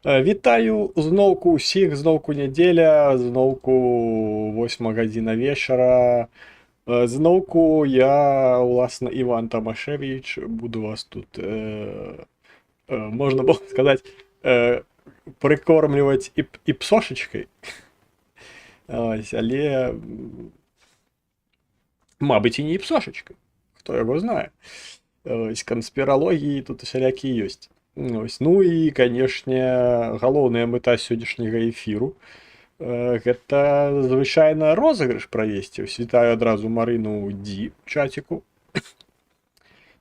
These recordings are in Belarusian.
Вітаю зноўку ўсіх, зноўку нядзеля, зноўку 8 гадзіна вечара. Зноўку я, уласна, Іван Тамашевіч, буду вас тут, можна было сказаць, прыкормліваць і псошачкай. Ось, але, мабыць, і не псошачкай. Хто яго знае. Ось, канспіралогіі тут усялякія ёсць. Ось, ну і, канешне, галоўная мэта сённяшняга эфіру гэта, звычайна, розыгрыш правесці. Ось, вітаю адразу Марыну Дзі ў чаціку.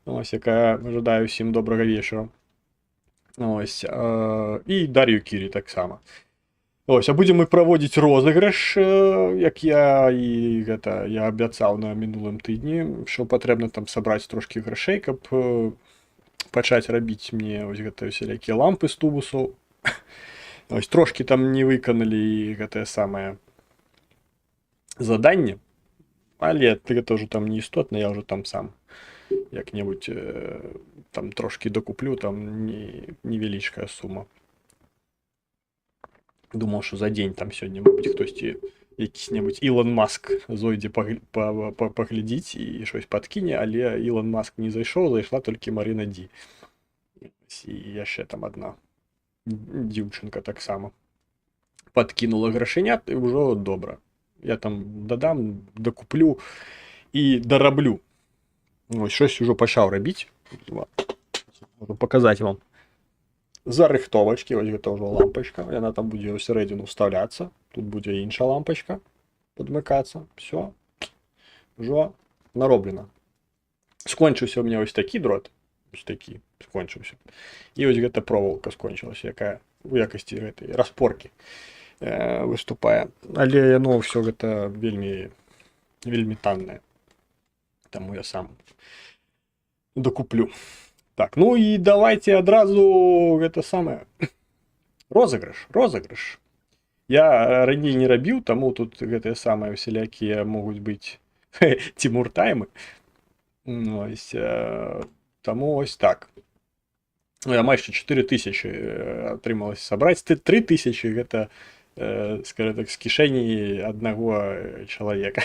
Ось, якая жадае ўсім добрага вечара. Ось, і Дар'ю Кірі таксама. Ось, а будзем мы праводзіць розыгрыш, як я і гэта я абяцаў на мінулым тыдні, што патрэбна там сабраць трошкі грашэй, каб пачаць рабіць мне ось гэтыя усялякія лампы з тубусаў. Ось, трошкі там не выканалі гэтае самае заданне, але гэта ўжо там не істотна, я ўжо там сам як-небудзь там трошкі дакуплю, там не, невялічкая сума. Думаў, што за дзень там сёння, мабыць, хтосьці, якісь-небудзь Ілон Маск зойдзе паглядзіць і щось падкіне, але Ілон Маск не зайшоў, зайшла толькі Марына Дзі. Ось, і яшчэ там адна дзіўчынка таксама падкінула грашэнят, і ўжо добра. Я там дадам, дакуплю і дараблю. Ось, щось ужо пачаў рабіць. Можу паказаць вам зарыхтовачкі. Ось гэта ўжо лампачка, яна там будзе ў сярэдзіну вставляцца. Тут будзе іншая лампачка падмыкацца. Всё ўжо нароблена. Скончыўся у меня ось такі дрот, ось такі скончыўся. І ось гэта проволока скончылася, якая у якасці гэтай распоркі выступае. Але яно ўсё гэта вельмі вельмі таннае. Таму я сам дакуплю. Так, ну і давайте адразу гэта самае, розыгрыш, розыгрыш. Я раней не рабіў, таму тут гэтыя самыя усялякія могуць быць Тимур таймы. Ось, таму ось так. Ну, я майже 4000 атрымалася сабраць. 3000 гэта, скажем так, з кішэні аднаго чалавека.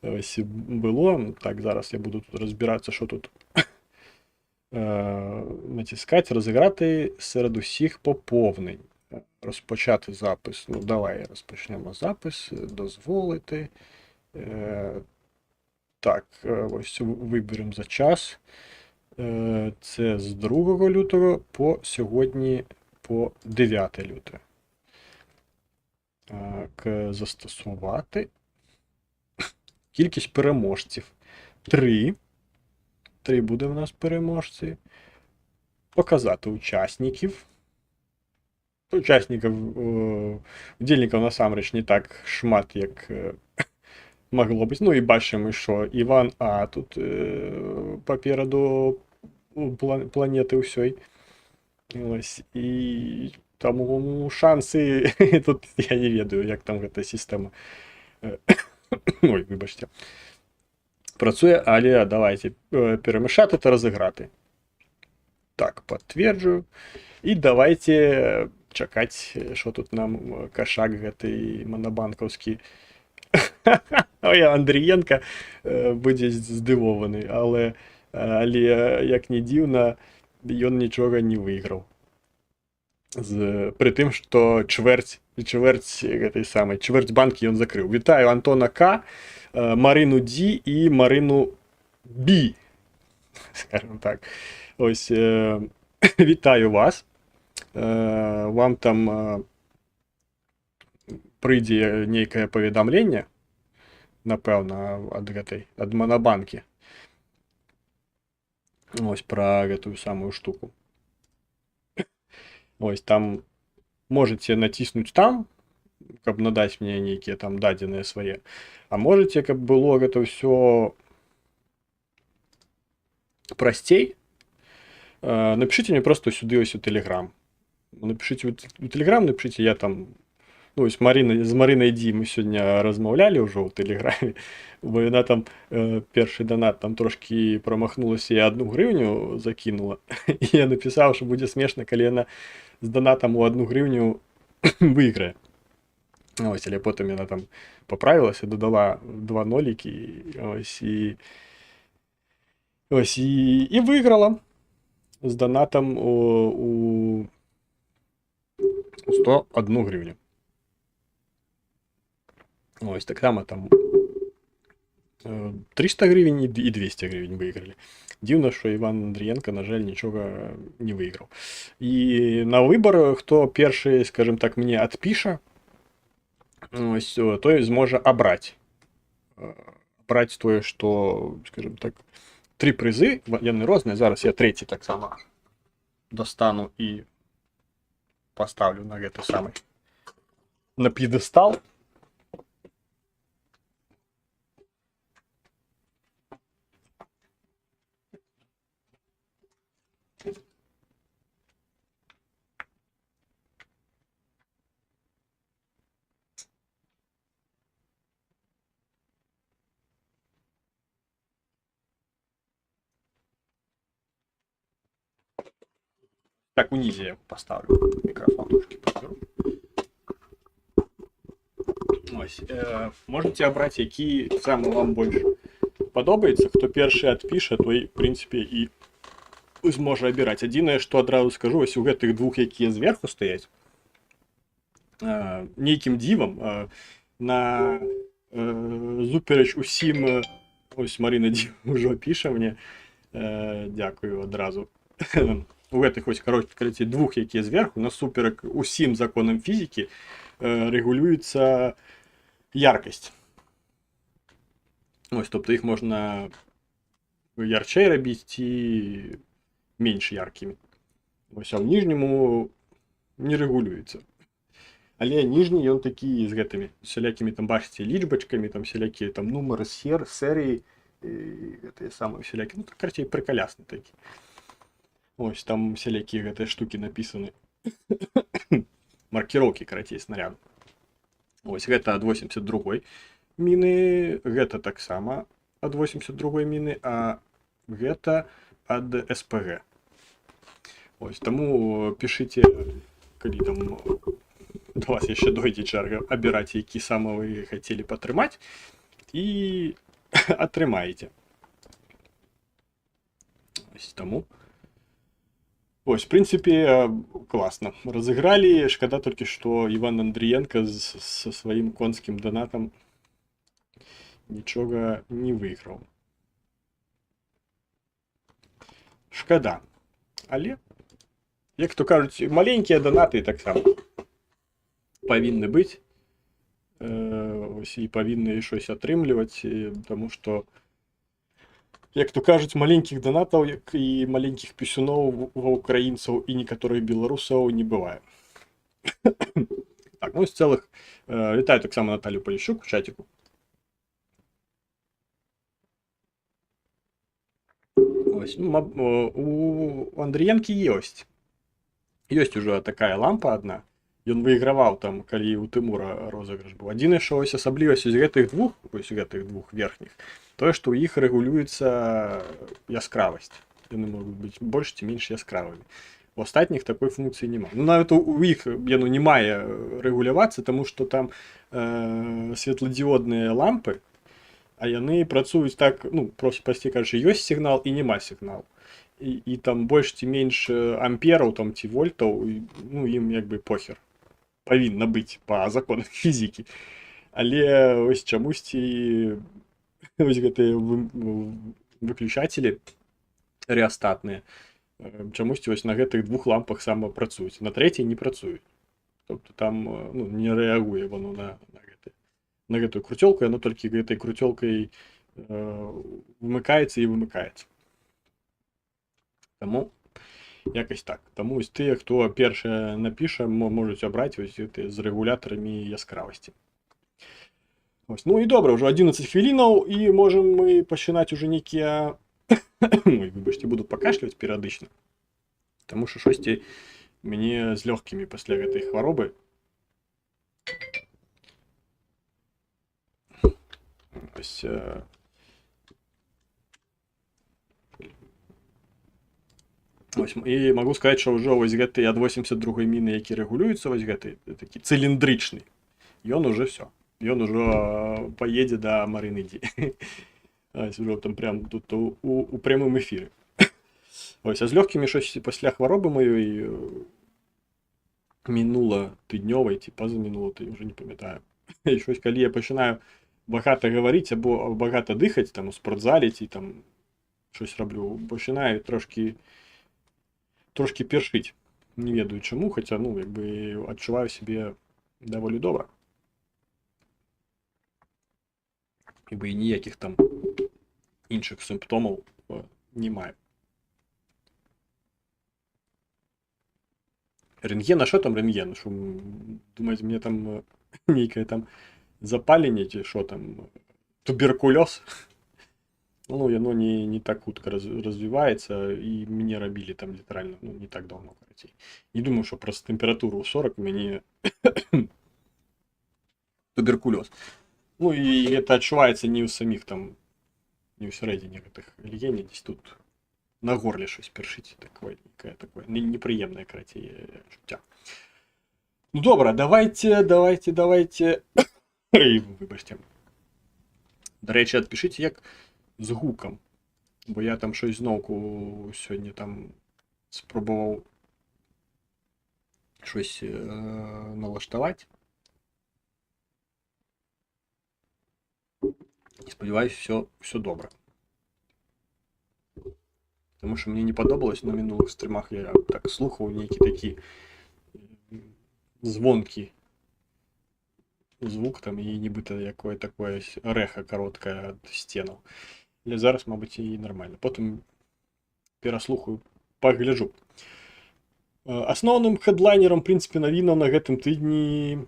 Ось было. Так, зараз я буду тут разбірацца, що тут націскаць, розіграти серед усіх поповнень. Розпочати запис. Ну, давай розпочнемо запис, дозволити. Так, ось виберемо за час. Це з 2 лютого по сьогодні, по 9 лютого. Так, застосувати. Кількість переможців 3. 3 буде в нас переможці. Показати учасників. Учасників, удільників насамрэч не так шмат, як могло бути. Ну і бачимо, що Іван А тут попереду планети всьої. Ось, і тому шанси тут я не ведаю, як там гэта сістэма. Ой, вибачте. Працює, але давайте перемішати та розіграти. Так, підтверджую. І давайте чакаць, що тут нам кашак гэты манабанкаўскі. Ой, Андрієнка будзе здивований, але як не дзіўна, ён нічога не выйграў. Пры тым, што чвэрць гэтай самай, чвэрць банкі ён закрыў. Вітаю Антона К, Марыну Дзі і Марыну Бі. Скажем так. Ось, вітаю вас. Вам там прыйдзе нейкае паведамленне, напэўна, ад гэтай, ад манабанкі. Ось пра гэтую самую штуку. Ось там можете націснуць там, каб надаць мне нейкія там дадзеныя свае. А можете, каб было гэта ўсё прасцей, напишите мне просто сюды ось у Телеграм. Напишите у Телеграм, напишите, я там Ну, ось Марына, з Марынай Ді мы сёння размаўлялі ўжо ў тэлеграме, бо яна там першы данат там трошкі прамахнулася і 1 грыўню закінула. І я напісаў, што будзе смешна, калі яна з данатам у 1 грыўню выйграе. Ось, але потым яна там паправілася, дадала два нолікі, ось, і выйграла з данатам у 101 грыўню. Ось, таксама там 300 гривень і 200 гривень выйгралі. Дзіўна, што Іван Андрієнко, на жаль, нічога не выйграў. І на выбар, хто першы, скажем так, мне адпіша, ось, той зможа абраць. Браць тое, што, скажем так, тры прызы, яны розныя. Зараз я трэці таксама дастану і пастаўлю на гэты самы на п'едэстал. Так, унізе я поставлю. Мікрафон трошкі прыбяру. Ось, можаце абраць, які самы вам больш падобаецца. Хто першы адпіша, той, в прынцыпе, і зможа абіраць. Адзінае, што адразу скажу, ось у гэтых двух, якія зверху стаяць, нейкім дзівам, на зуперач усім, ось Марына Ді ўжо піша мне, дзякую адразу. У гэтых ось, карацей, двух, якія зверху, насуперак усім законам фізікі, рэгулюецца яркасць. Ось, тобто іх можна ярчэй рабіць ці менш яркімі. Ось, а ў ніжняму не рэгулюецца. Але ніжні ён такі з гэтымі усялякімі там, бачыце, лічбачкамі, там усялякія там нумары серыі, і гэтыя самыя усялякія, ну, так, карацей, прыкалясны такі. Ось там усялякія гэтыя штукі напісаны. Маркіроўкі, карацей, снаряду. Ось гэта ад 82 міны, гэта таксама ад 82 міны, а гэта ад СПГ. Ось, таму пішыце, калі там до вас яшчэ дойдзе чарга абіраць, які саме вы хацелі патрымаць, і атрымаеце. Ось таму. Ось, в прынцыпе, класна. Разыгралі, шкада толькі, што Іван Андрієнко со сваім конскім донатам нічога не выйграў. Шкада. Але, як то кажуць, маленькія данаты таксама павінны быць. Ось, і павінны щось атрымліваць, таму што, як то кажуць, маленькіх данатаў, як і маленькіх пісюноў ва украінцаў і некаторых беларусаў не бывае. Так, ну, з цэлых вітаю таксама Наталю Поліщук у чаціку. Ось, ну, у Андрієнкі ёсць. Ёсць ужо такая лампа адна. Ён выйграваў там, калі у Тымура розыгрыш быў. Адзінае, што ось асаблівасць ось гэтых двух верхніх, тое, што ў іх рэгулюецца яскравасць. Яны могуць быць больш ці менш яскравымі. У астатніх такой функцыі няма. Ну, нават у іх яно не мае рэгулявацца, таму што там светладіодныя лампы, а яны працуюць так, ну, просто, прасцей кажучы, ёсць сігнал і няма сігналу. І там больш ці менш ампераў там ці вольтаў, і, ну, ім як бы похер. Павінна быць па законах фізікі. Але ось чамусьці ось гэтыя выключатели реостатныя чамусьці ось на гэтых двух лампах сама працуюць, на трэцяй не працуюць. Тобто там ну, не рэагуе воно на гэтую круцёлку, яно толькі гэтай круцёлкай вмыкаецца і вымыкаецца. Таму якось так. Таму ось тыя, хто першае напіша, можуць абраць ось гэтыя з рэгулятарамі яскравасці. Ось, ну і добра, ўжо 11 хвілінаў, і можам мы пачынаць уже нейкія. Ой, выбачце, буду пакашліваць перыядычна. Таму што штосьці мне з лёгкімі пасля гэтай хваробы. Ось, ось, і магу сказаць, што ўжо вось гэты ад 82-й міны, які рэгулюецца, вось гэты такі цыліндрычны, ён уже всё. Ён ужо паедзе да Марыны Ді. Ось, ужо там прям тут у прямым эфіры. Ось, а з лёгкімі щось пасля хваробы маёй мінула тыднёвай ці пазамінула, ты уже не памятаю. І щось, калі я пачынаю багата гаварыць або багата дыхаць там у спортзале ці там щось раблю, пачынаю трошкі першыць. Не ведаю чаму, хаця, ну, як бы адчуваю сябе даволі добра. Як бы і ніякіх там іншых сімптомаў не маю. Рентген, а що там рентген? Що, думаєте, мені там нейкае там запаленне ці що там, туберкульоз? Ну, яно не так хутка развіваецца, і мне рабілі там літаральна, ну, не так давно, карацей. Не думаю, що праз тэмпературу ў 40 у мяне туберкульоз. Ну, і это адчуваецца не ў саміх там, не ў сярэдзіне гэтых легеней, дзесь тут на горле щось першыць, такое, некае такое непрыемнае, карацей, адчуцця. Ну, добра, давайте, давайте, давайте. Эй, выбачце. Дарэчы, адпішыце, як з гукам, бо я там щось зноўку сёння там спрабаваў щось налаштаваць. І спадзяюсь, всё добра. Тому що мені не подобалось на минулих стрімах, я так слухав нейкі такі звонкі звук там і нібыта якое такое рэха кароткае ад сценаў. Але зараз, мабыць, і нармальна. Потым пераслухаю, пагляджу. Асноўным хедлайнерам, в прынцыпе, навінаў на гэтым тыдні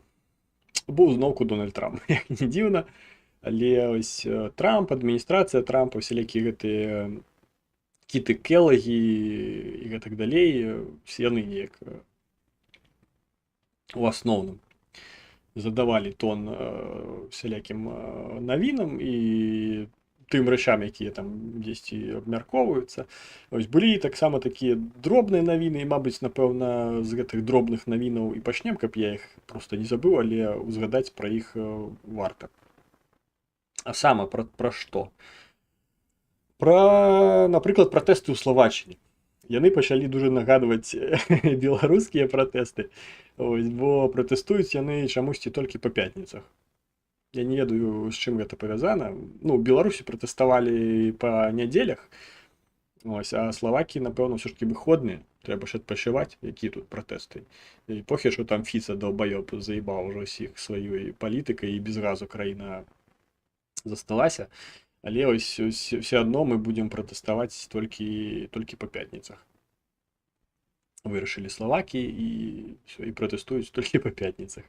быў зноўку Дональд Трамп. Як не дзіўна, але ось Трамп, адміністрацыя Трампа, усялякія гэтыя Кіты Келагі і гэтак далей, усе яны неяк у асноўным задавалі тон усялякім навінам і тым рэчам, якія там дзесьці абмяркоўваюцца. Ось былі таксама такія дробныя навіны, і, мабыць, напэўна, з гэтых дробных навінаў і пачнем, каб я іх проста не забыў, але узгадаць пра іх варта. А сама пра што? Пра, напрыклад, пратэсты ў Словаччыне. Яны пачалі дужа нагадваць беларускія пратэсты, ось, бо пратэстуюць яны чамусьці толькі па пятніцах. Я не ведаю, з чым гэта павязана. Ну, у Беларусі пратэставалі па нядзелях, ось, а славакі, напэўна, ўсё ж такі выходныя, трэба ж адпачываць, якія тут пратэсты. І похер, што там Фіца даўбаёб заебаў ужо ўсіх сваёй палітыкай і без газу краіна засталася. Але ось, ось все адно мы будзем пратэставаць толькі па пятніцах. Вырашылі славакі і всё, і пратэстуюць толькі па пятніцах.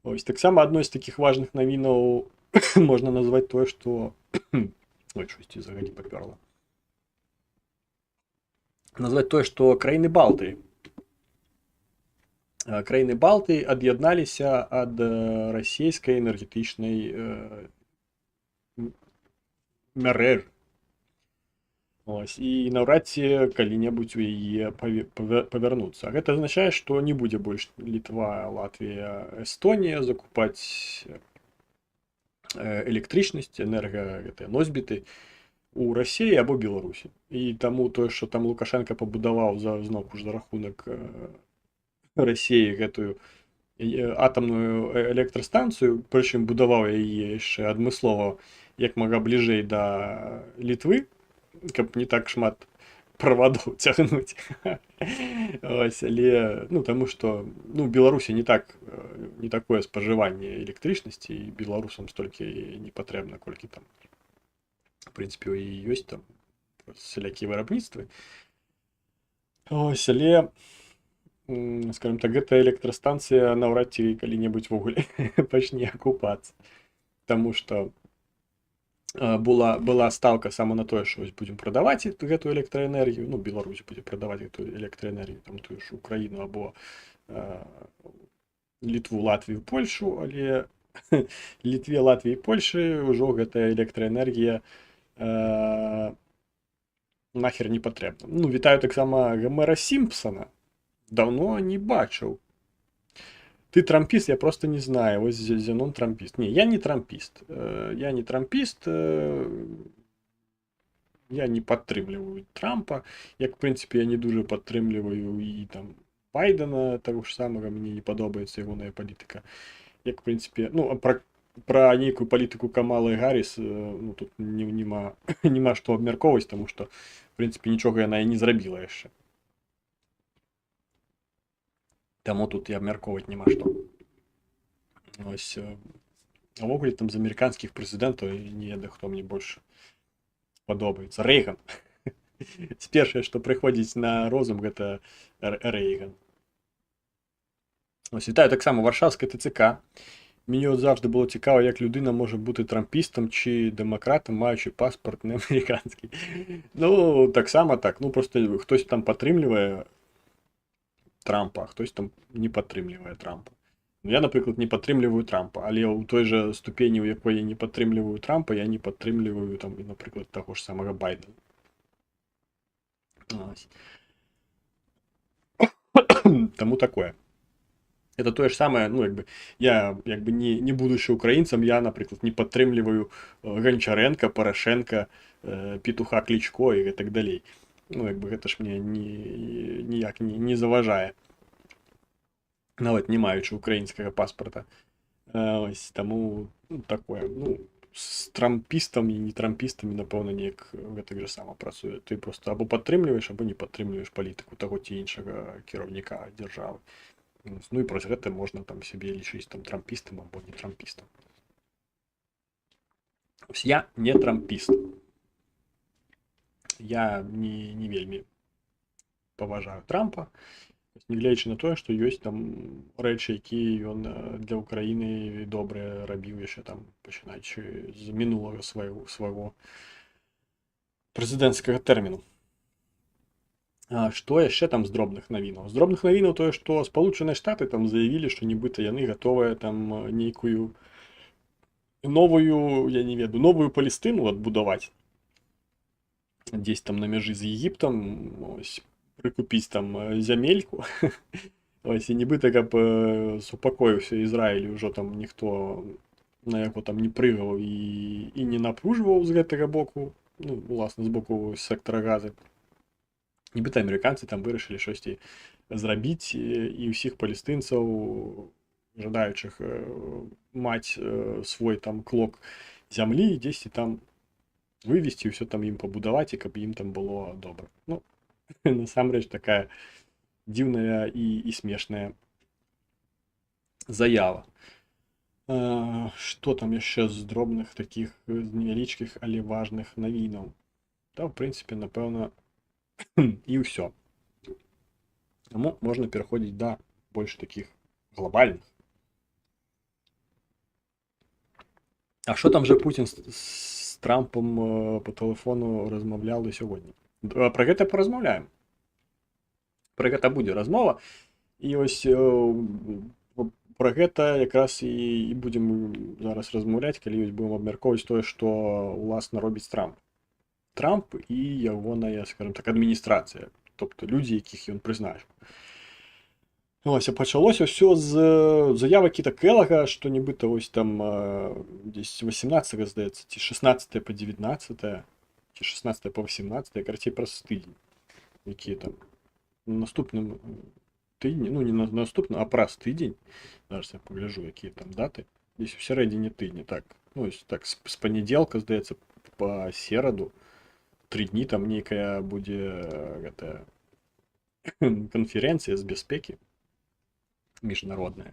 Ось, таксама адной з такіх важных навінаў можна назваць тое, што ой, штосьці взагалі папёрла. Назваць тое, што краіны Балтыі. Краіны Балтыі ад'ядналіся ад расійскай энергетычнай мярэжы. Ось, і наўрад ці калі-небудзь у яе павярнуцца. А гэта азначае, што не будзе больш Літва, Латвія, Эстонія закупаць электрычнасць, энерга, гэтыя носьбіты у Расіі або Беларусі. І таму тое, што там Лукашенко пабудаваў зноўку ж за рахунак Расіі гэтую атамную электрастанцыю, прычым будаваў яе яшчэ адмыслова як мага бліжэй да Літвы, каб не так шмат правадоў цягнуць. Ось, але, ну, таму што, ну, у Беларусі не такое спажыванне электрычнасці, і беларусам столькі не патрэбна, колькі там, в прынцыпе, і ёсць там сялякія вырабніцтвы. Ось, але, скажем так, гэтая электрастанцыя наўрад ці калі-небудзь увогуле пачне акупацца. Таму што была стаўка сама на тое, што вось будзем прадаваць гэтую электраэнергію, ну, Беларусь будзе прадаваць гэтую электраэнергію, там, тую ж Украіну або Літву, Латвію, Польшу, але Літве, Латвіі, Польшы ўжо гэтая электраэнергія нахер не патрэбна. Ну, вітаю таксама Гомера Сімпсона. Давно не бачыў. Ты трампіст, я просто не знаю. Вось Зенон трампіст. Не, я не трампіст. Я не трампіст. Я не падтрымліваю Трампа. Як, в прынцыпе, я не дужа падтрымліваю і там Байдена таго ж самага, мне не падобаецца ягоная палітыка. Як, в прынцыпе, ну, а пра нейкую палітыку Камалы Гарріс, ну, тут не, няма што абмяркоўваць, таму што, в прынцыпе, нічога яна і не зрабіла яшчэ. Таму тут і абмяркоўваць няма што. Ось, увогуле там з амерыканскіх прэзідэнтаў не ведаю, хто мне больш падобаецца. Рэйган. Першае, што прыходзіць на розум, гэта Рэйган. Ось, вітаю таксама варшаўскае ТЦК. Мені от завжди було цікаво, як людина може бути трампістом чи демократом, маючи паспорт не американський. Ну, так само так. Ну, просто хтось там підтримує Трампа, а хтось там не підтримує Трампа. Ну, я, наприклад, не підтримую Трампа, але у той же ступені, у якої я не підтримую Трампа, я не підтримую, там, наприклад, того ж самого Байдена. Ось. Тому такое. Это тое ж самае, ну, як бы, я, як бы, не будучы украінцам, я, напрыклад, не падтрымліваю Ганчаренко, Парашенко, Петуха Кличко і так далей. Ну, як бы, гэта ж мне ніяк не заважае. Нават не маючы украінскага паспарта. Ось, таму, ну, такое. Ну, з трампістам і не трампістамі, напэўна, неяк гэтак жа сама працуе. Ты просто або падтрымліваеш, або не падтрымліваеш палітыку таго ці іншага кіраўніка дзяржавы. Ну і праз гэта можна там сябе лічыць там трампістам або не трампістам. Ось я не трампіст. Я не вельмі паважаю Трампа, нягледзячы на тое, што ёсць там рэчы, якія ён для Ўкраіны добрыя рабіў яшчэ там пачынаючы з мінулага свайго прэзідэнцкага тэрміну. А што яшчэ там з дробных навінаў? З дробных навінаў тое, што Спалучаныя Штаты там заявілі, што нібыта яны гатовыя там нейкую новую, я не ведаю, новую Палестыну адбудаваць. Дзесь там на мяжы з Егіптам, ось, прыкупіць там зямельку. Ось, і нібыта каб супакоіўся Ізраіль, ўжо там ніхто на яго там не прыгаў і не напружваў з гэтага боку, ну, уласна, з боку сектара Газы. Нібыта амерыканцы там вырашылі штосьці зрабіць і ўсіх палестынцаў, жадаючых маць свой там клок зямлі, дзесьці там вывесці, ўсё там ім пабудаваць, і каб ім там было добра. Ну, насамрэч такая дзіўная і смешная заява. Што там яшчэ з дробных такіх, з невялічкіх, але важных навінаў? Та, в прынцыпе, напэўна, і ўсё. Таму можна пераходзіць да больш такіх глобальных. А що там же Путін з Трампом по телефону розмовляли сьогодні? Про гэта паразмаўляем. Про гэта будзе размова. І ось про гэта якраз і будзем зараз размаўляць, калі ось будем абмяркоўваць тое, што уласна робіць Трамп. Трамп і ягоная, скажем так, адміністрацыя, тобто людзі, якіх ён прызначыў. Ось, а пачалося ўсё з заявы Кіта Келага, што нібыта ось там дзесь 18, здаецца, ці 16 по 19, ці 16 по 18, карацей, праз тыдзень, які там наступным тыдні, ну, не на наступны, а праз тыдзень, зараз я пагляжу, якія там даты, дзесь у сярэдзіне тыдня, так, ну, ось так, з панядзелка, здаецца, па сераду, 3 дні там нейкая будзе гэтая канферэнцыя з бяспекі міжнародная.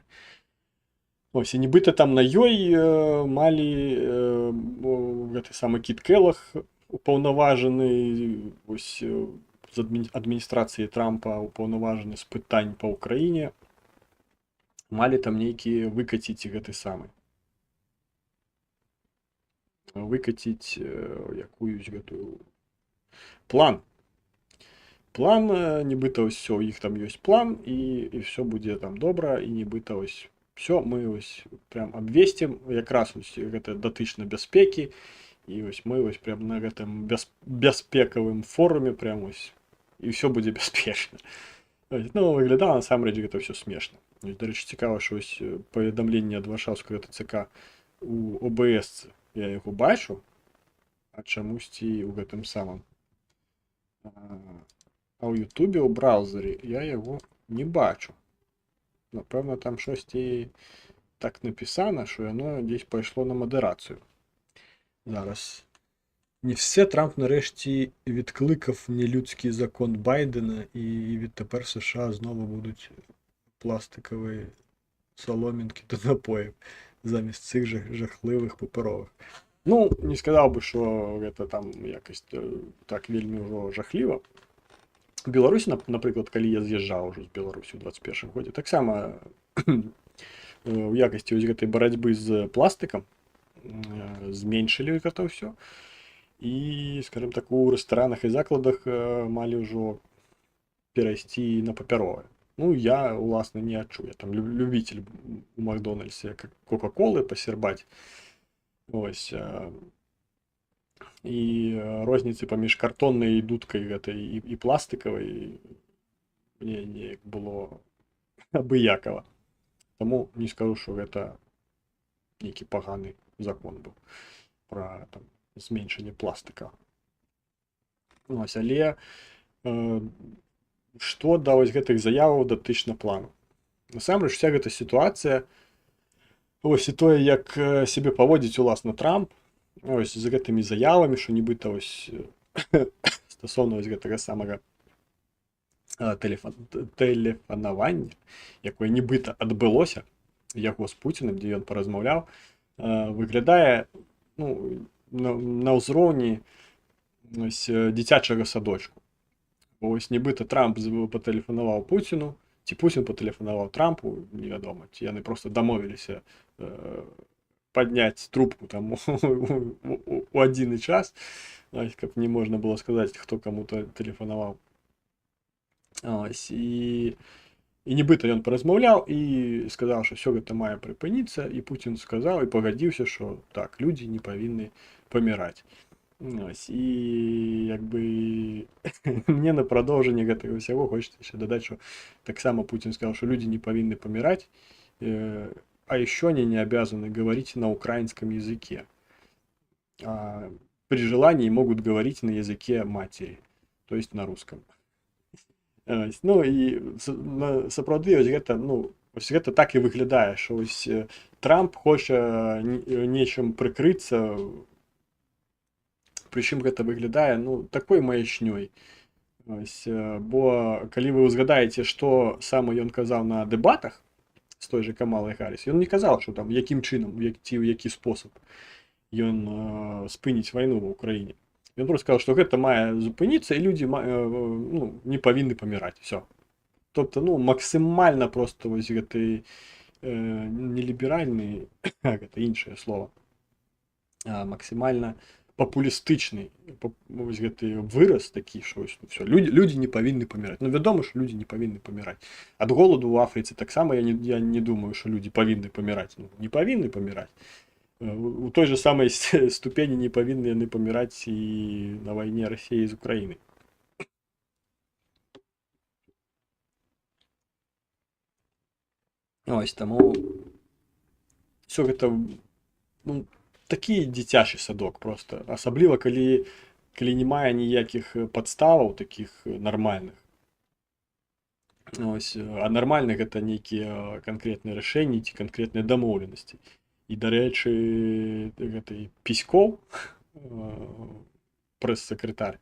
Ось, і нібыта там на ёй малі гэты самы Кіт Келаг, упаўнаважаны ось, з адміністрацыі Трампа, упаўнаважаны з пытань па Ўкраіне, малі там нейкі выкаціць гэты самы выкаціць якуюсь гэтую план. План, нібыта ўсё, у іх там ёсць план, і ўсё будзе там добра, і нібыта ось Все, мы ось прям абвесцім, якраз ось гэта датычна бяспекі, і ось мы ось прям на гэтым бяспекавым форуме прям ось, і ўсё будзе бяспечна. Ну, выглядала насамрэч гэта ўсё смешна. Дарэчы, цікава, што ось паведамленне ад варшаўскага ТЦК у ОБС я яго бачу, а чамусьці ў гэтым самым, а ў Ютубе ў браузеры я яго не бачу. Напэўна, там штосьці так напісана, што яно дзесь пайшло на мадэрацыю. Зараз. Не все. Трамп нарешті відкликав нелюдський закон Байдена, і відтепер США знову будуть пластикові соломінки до напоїв замість цих жахливих паперових. Ну, не сказав би, що гэта там якось так вельмі ўжо жахліва. У Беларусі, напрыклад, калі я з'язджаў ужо з Беларусі ў 21 годзе, таксама у якасці вось гэтай барацьбы з пластыкам зменшылі гэта ўсё. І, скажем так, у рэстаранах і закладах малі ўжо перайсці на папяровае. Ну, я, уласна, не адчуў. Я там любитель у Макдональдсе кока-колы пасярбаць. Ось. І розніцы паміж картоннай дудкай гэтай і пластыкавай мне неяк было абыякава. Таму не скажу, што гэта нейкі паганы закон быў пра там зменшанне пластыка. Ось, але што да вось гэтых заяваў датычна плану. Насамрэч, вся гэта сітуацыя, ось і тое, як сябе паводзіць уласна Трамп, ось з гэтымі заявамі, што нібыта ось стасоўна ось гэтага самага тэлефанавання, якое нібыта адбылося яго з Пуціным, дзе ён паразмаўляў, выглядае, ну, на ўзроўні ось дзіцячага садочку. Бо ось нібыта Трамп патэлефанаваў Пуціну, ці Пуцін патэлефанаваў Трампу, невядома, ці яны просто дамовіліся падняць трубку там у адзіны час, ось, каб не можна было сказаць, хто каму-то тэлефанаваў. Ось, і нібыта ён паразмаўляў і сказаў, што ўсё гэта мае прыпыніцца, і Пуцін сказаў і пагадзіўся, што так, людзі не павінны паміраць. Ось, і як бы мне на прадоўжанне гэтага ўсяго хочется яшчэ дадаць, што таксама Пуцін сказаў, што людзі не павінны паміраць, а еще они не обязаны говорить на украинском языке. А при желании могут говорить на языке матери, то есть на русском. Ось, ну і сапраўды ось гэта, ну, ось гэта так і выглядае, што ось Трамп хоча нечым прыкрыцца, прычым гэта выглядае, ну, такой маячнёй. Ось, бо калі вы ўзгадаеце, што саме ён казаў на дэбатах з той же Камалай Гарріс, ён не казаў, што там якім чынам, ці ў які спосаб ён спыніць вайну ва Украіне. Ён просто сказаў, што гэта мае зупыніцца і людзі ну, не павінны паміраць. Всё. Тобто, ну, максімальна просто вось гэты не ліберальны, гэта іншае слово, а максімальна папулістычны вось гэты выраз такі, што ось, ну, всё, людзі не павінны паміраць. Ну, вядома, што людзі не павінны паміраць. Ад голаду ў Афрыцы таксама я не думаю, што людзі павінны паміраць. Ну, не павінны паміраць. У той же самай ступені не павінны яны паміраць і на вайне Расіі з Украінай. Ось, таму всё гэта, ну, такі дзіцячы садок просто. Асабліва, калі не мае ніякіх падставаў такіх нармальных. Ось, а нармальных гэта нейкія канкрэтныя рашэнні ці канкрэтныя дамоўленасці. І, дарэчы, гэты Піськоў, прэс-сакратар,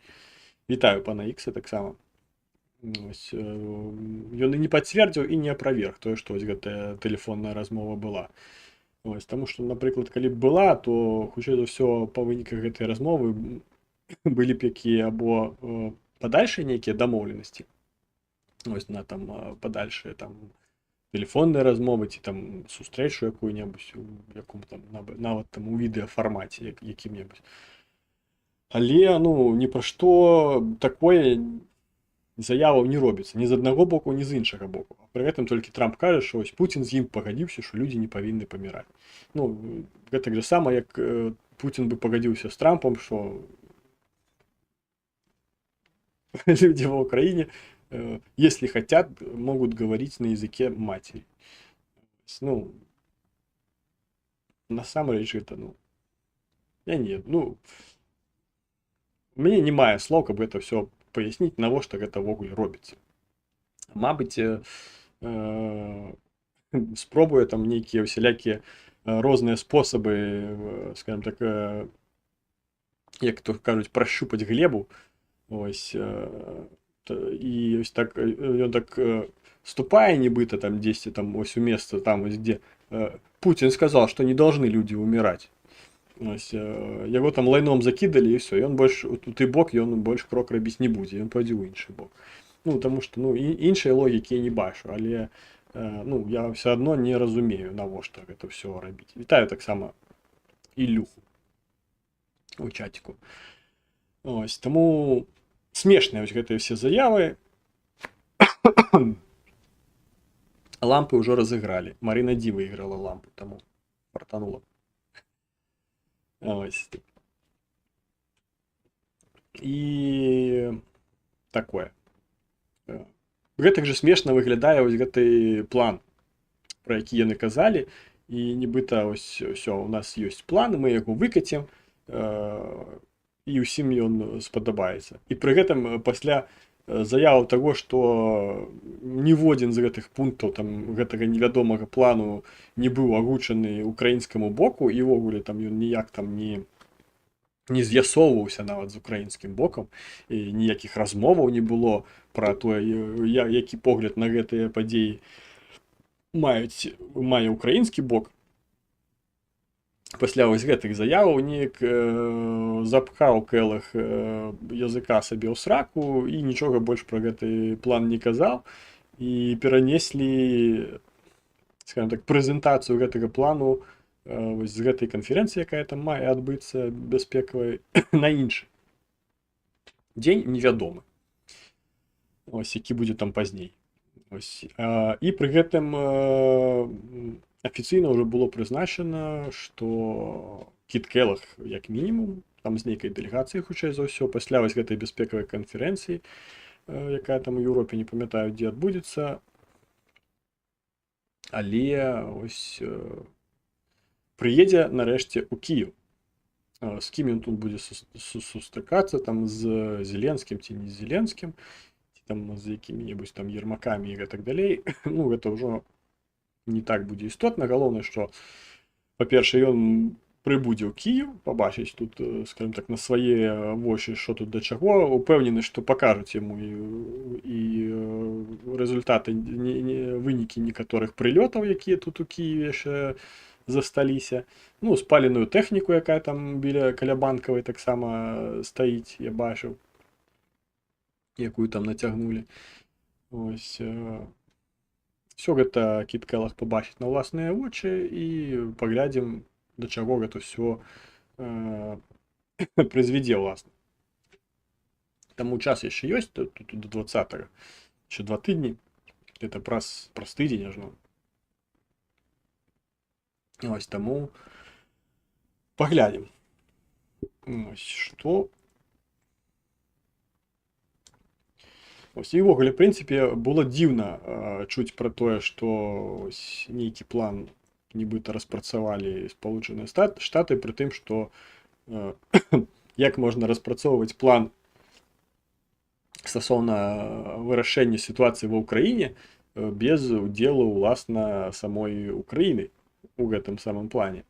вітаю пана Ікса таксама. Ось, ён і не пацвердзіў і не аправерг тое, што вось гэтая тэлефонная размова была. Ось, таму што, напрыклад, калі б была, то хутчэй за ўсё па выніках гэтай размовы былі б якія або падальшыя нейкія дамоўленасці, ось, на там падальшыя там тэлефонныя размовы ці там сустрэчу якую-небудзь у якому там нават там у відэафармаце якім-небудзь. Але, ну, ні пра што такое Заяваў не робіцца ні з аднаго боку, ні з іншага боку. Пры гэтым толькі Трамп кажа, що ось Пуцін з ім пагадзіўся, що людзі не павінны паміраць. Ну, гэтак жа сама, як Пуцін бы пагадзіўся з Трампам, що люди в Украине, если хотят, могут говорить на языке матери. Ну, насамрэч гэта, ну, я не, ну, у мяне не мае слоў, каб гэта все паясніць, навошта гэта ўвогуле робіцца. Мабыць, спробуе там нейкія ўсялякія розныя спосабы, скажем так, як то кажуць, пращупаць глебу. Ось, і ось так ён так ступае нібыта там дзесьці там ось у месца там ось, дзе Путин сказал, что не должны люди умирать. Ось, яго там лайном закідалі, і все, ён больш у той бок, ён больш крок рабіць не будзе, ён пойдзе ў іншы бок. Ну, таму што, ну, іншай логікі я не бачу, але ну, я все адно не разумею, навошта гэта ўсё рабіць. Вітаю таксама Ілюху у чаціку. Ось, таму смешныя вось гэтыя все заявы. Лампы ўжо разыгралі. Марына Ді выйграла лампу, таму фартанула. Ось. І такое. Гэтак жа смешна выглядае вось гэты план, пра які яны казалі, і нібыта ось ўсё, у нас ёсць план, мы яго выкацім, і ўсім ён спадабаецца. І пры гэтым пасля заяваў таго, што ніводзін з гэтых пунктаў там гэтага невядомага плану не быў агучаны украінскаму боку, і ўвогуле там ён ніяк там не з'ясоўваўся нават з украінскім бокам, і ніякіх размоваў не было пра тое, які погляд на гэтыя падзеі мае украінскі бок. Пасля вось гэтых заяваў неяк запхаў Кэлаг языка сабе ў сраку і нічога больш пра гэты план не казаў, і перанеслі, скажем так, прэзентацыю гэтага плану вось з гэтай канферэнцыі, якая там мае адбыцца бяспекавай, на іншы дзень невядомы. Ось, які будзе там пазней. Ось. І пры гэтым афіцыйна ўжо было прызначана, што Кіт Келаг як мінімум там з нейкай дэлегацыяй, хутчэй за ўсё, пасля вось гэтай бяспекавай канферэнцыі, якая там у Еўропе, не памятаю, дзе адбудзецца, але ось прыедзе нарэшце ў Кіев. З кім ён тут будзе сустракацца, там з Зеленскім ці не з Зеленскім, ці там з якімі-небудзь там Ермакамі і гэтак далей, ну, гэта ўжо не так будзе істотна. Галоўнае, што, па-першае, ён прыбудзе ў Кіев, пабачыць тут, скажем так, на свае вочы, що тут да чаго. Упэўнены, што пакажуць яму і рэзультаты, не, вынікі некаторых прылётаў, якія тут у Кіеве яшчэ засталіся. Ну, спаленую тэхніку, якая там каля Банкавай таксама стаіць, я бачыў, якую там нацягнулі. Ось, все гэта Кіт Келаг пабачыць на ўласныя вочы, і паглядзім, да чаго гэта ўсё прызвядзе ўласна. Таму час яшчэ ёсць, тут до 20-го, еще 2 тыдні, это праз тыдзень ажно. Ось, таму паглядзім. Ось, што. Ось, і ўвогуле, в прынцыпе, было дзіўна чуць пра тое, што ось нейкі план нібыта распрацавалі Спалучаныя Штаты, пры тым, што як можна распрацоўваць план стасоўна вырашэння сітуацыі ва Ўкраіне без удзелу ўласна самой Украіны у гэтым самым плане.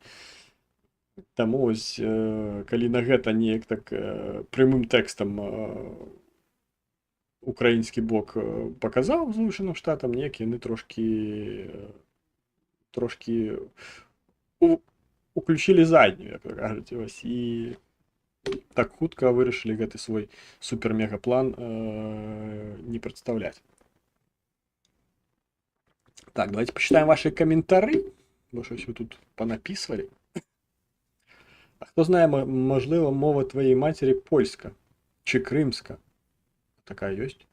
Таму ось, калі на гэта неяк так прямым тэкстам украінскі бок паказаў Злучаным Штатам, неяк яны трошкі уключылі заднюю, як кажуць, ось, і так хутка вырашылі гэты свой супер-мегаплан не прадстаўляць. Так, давайте почитаем ваши комментары, бо щось ви тут понаписывали. А хто знає, можливо, мова твоєї матері польська чи кримська. Така есть.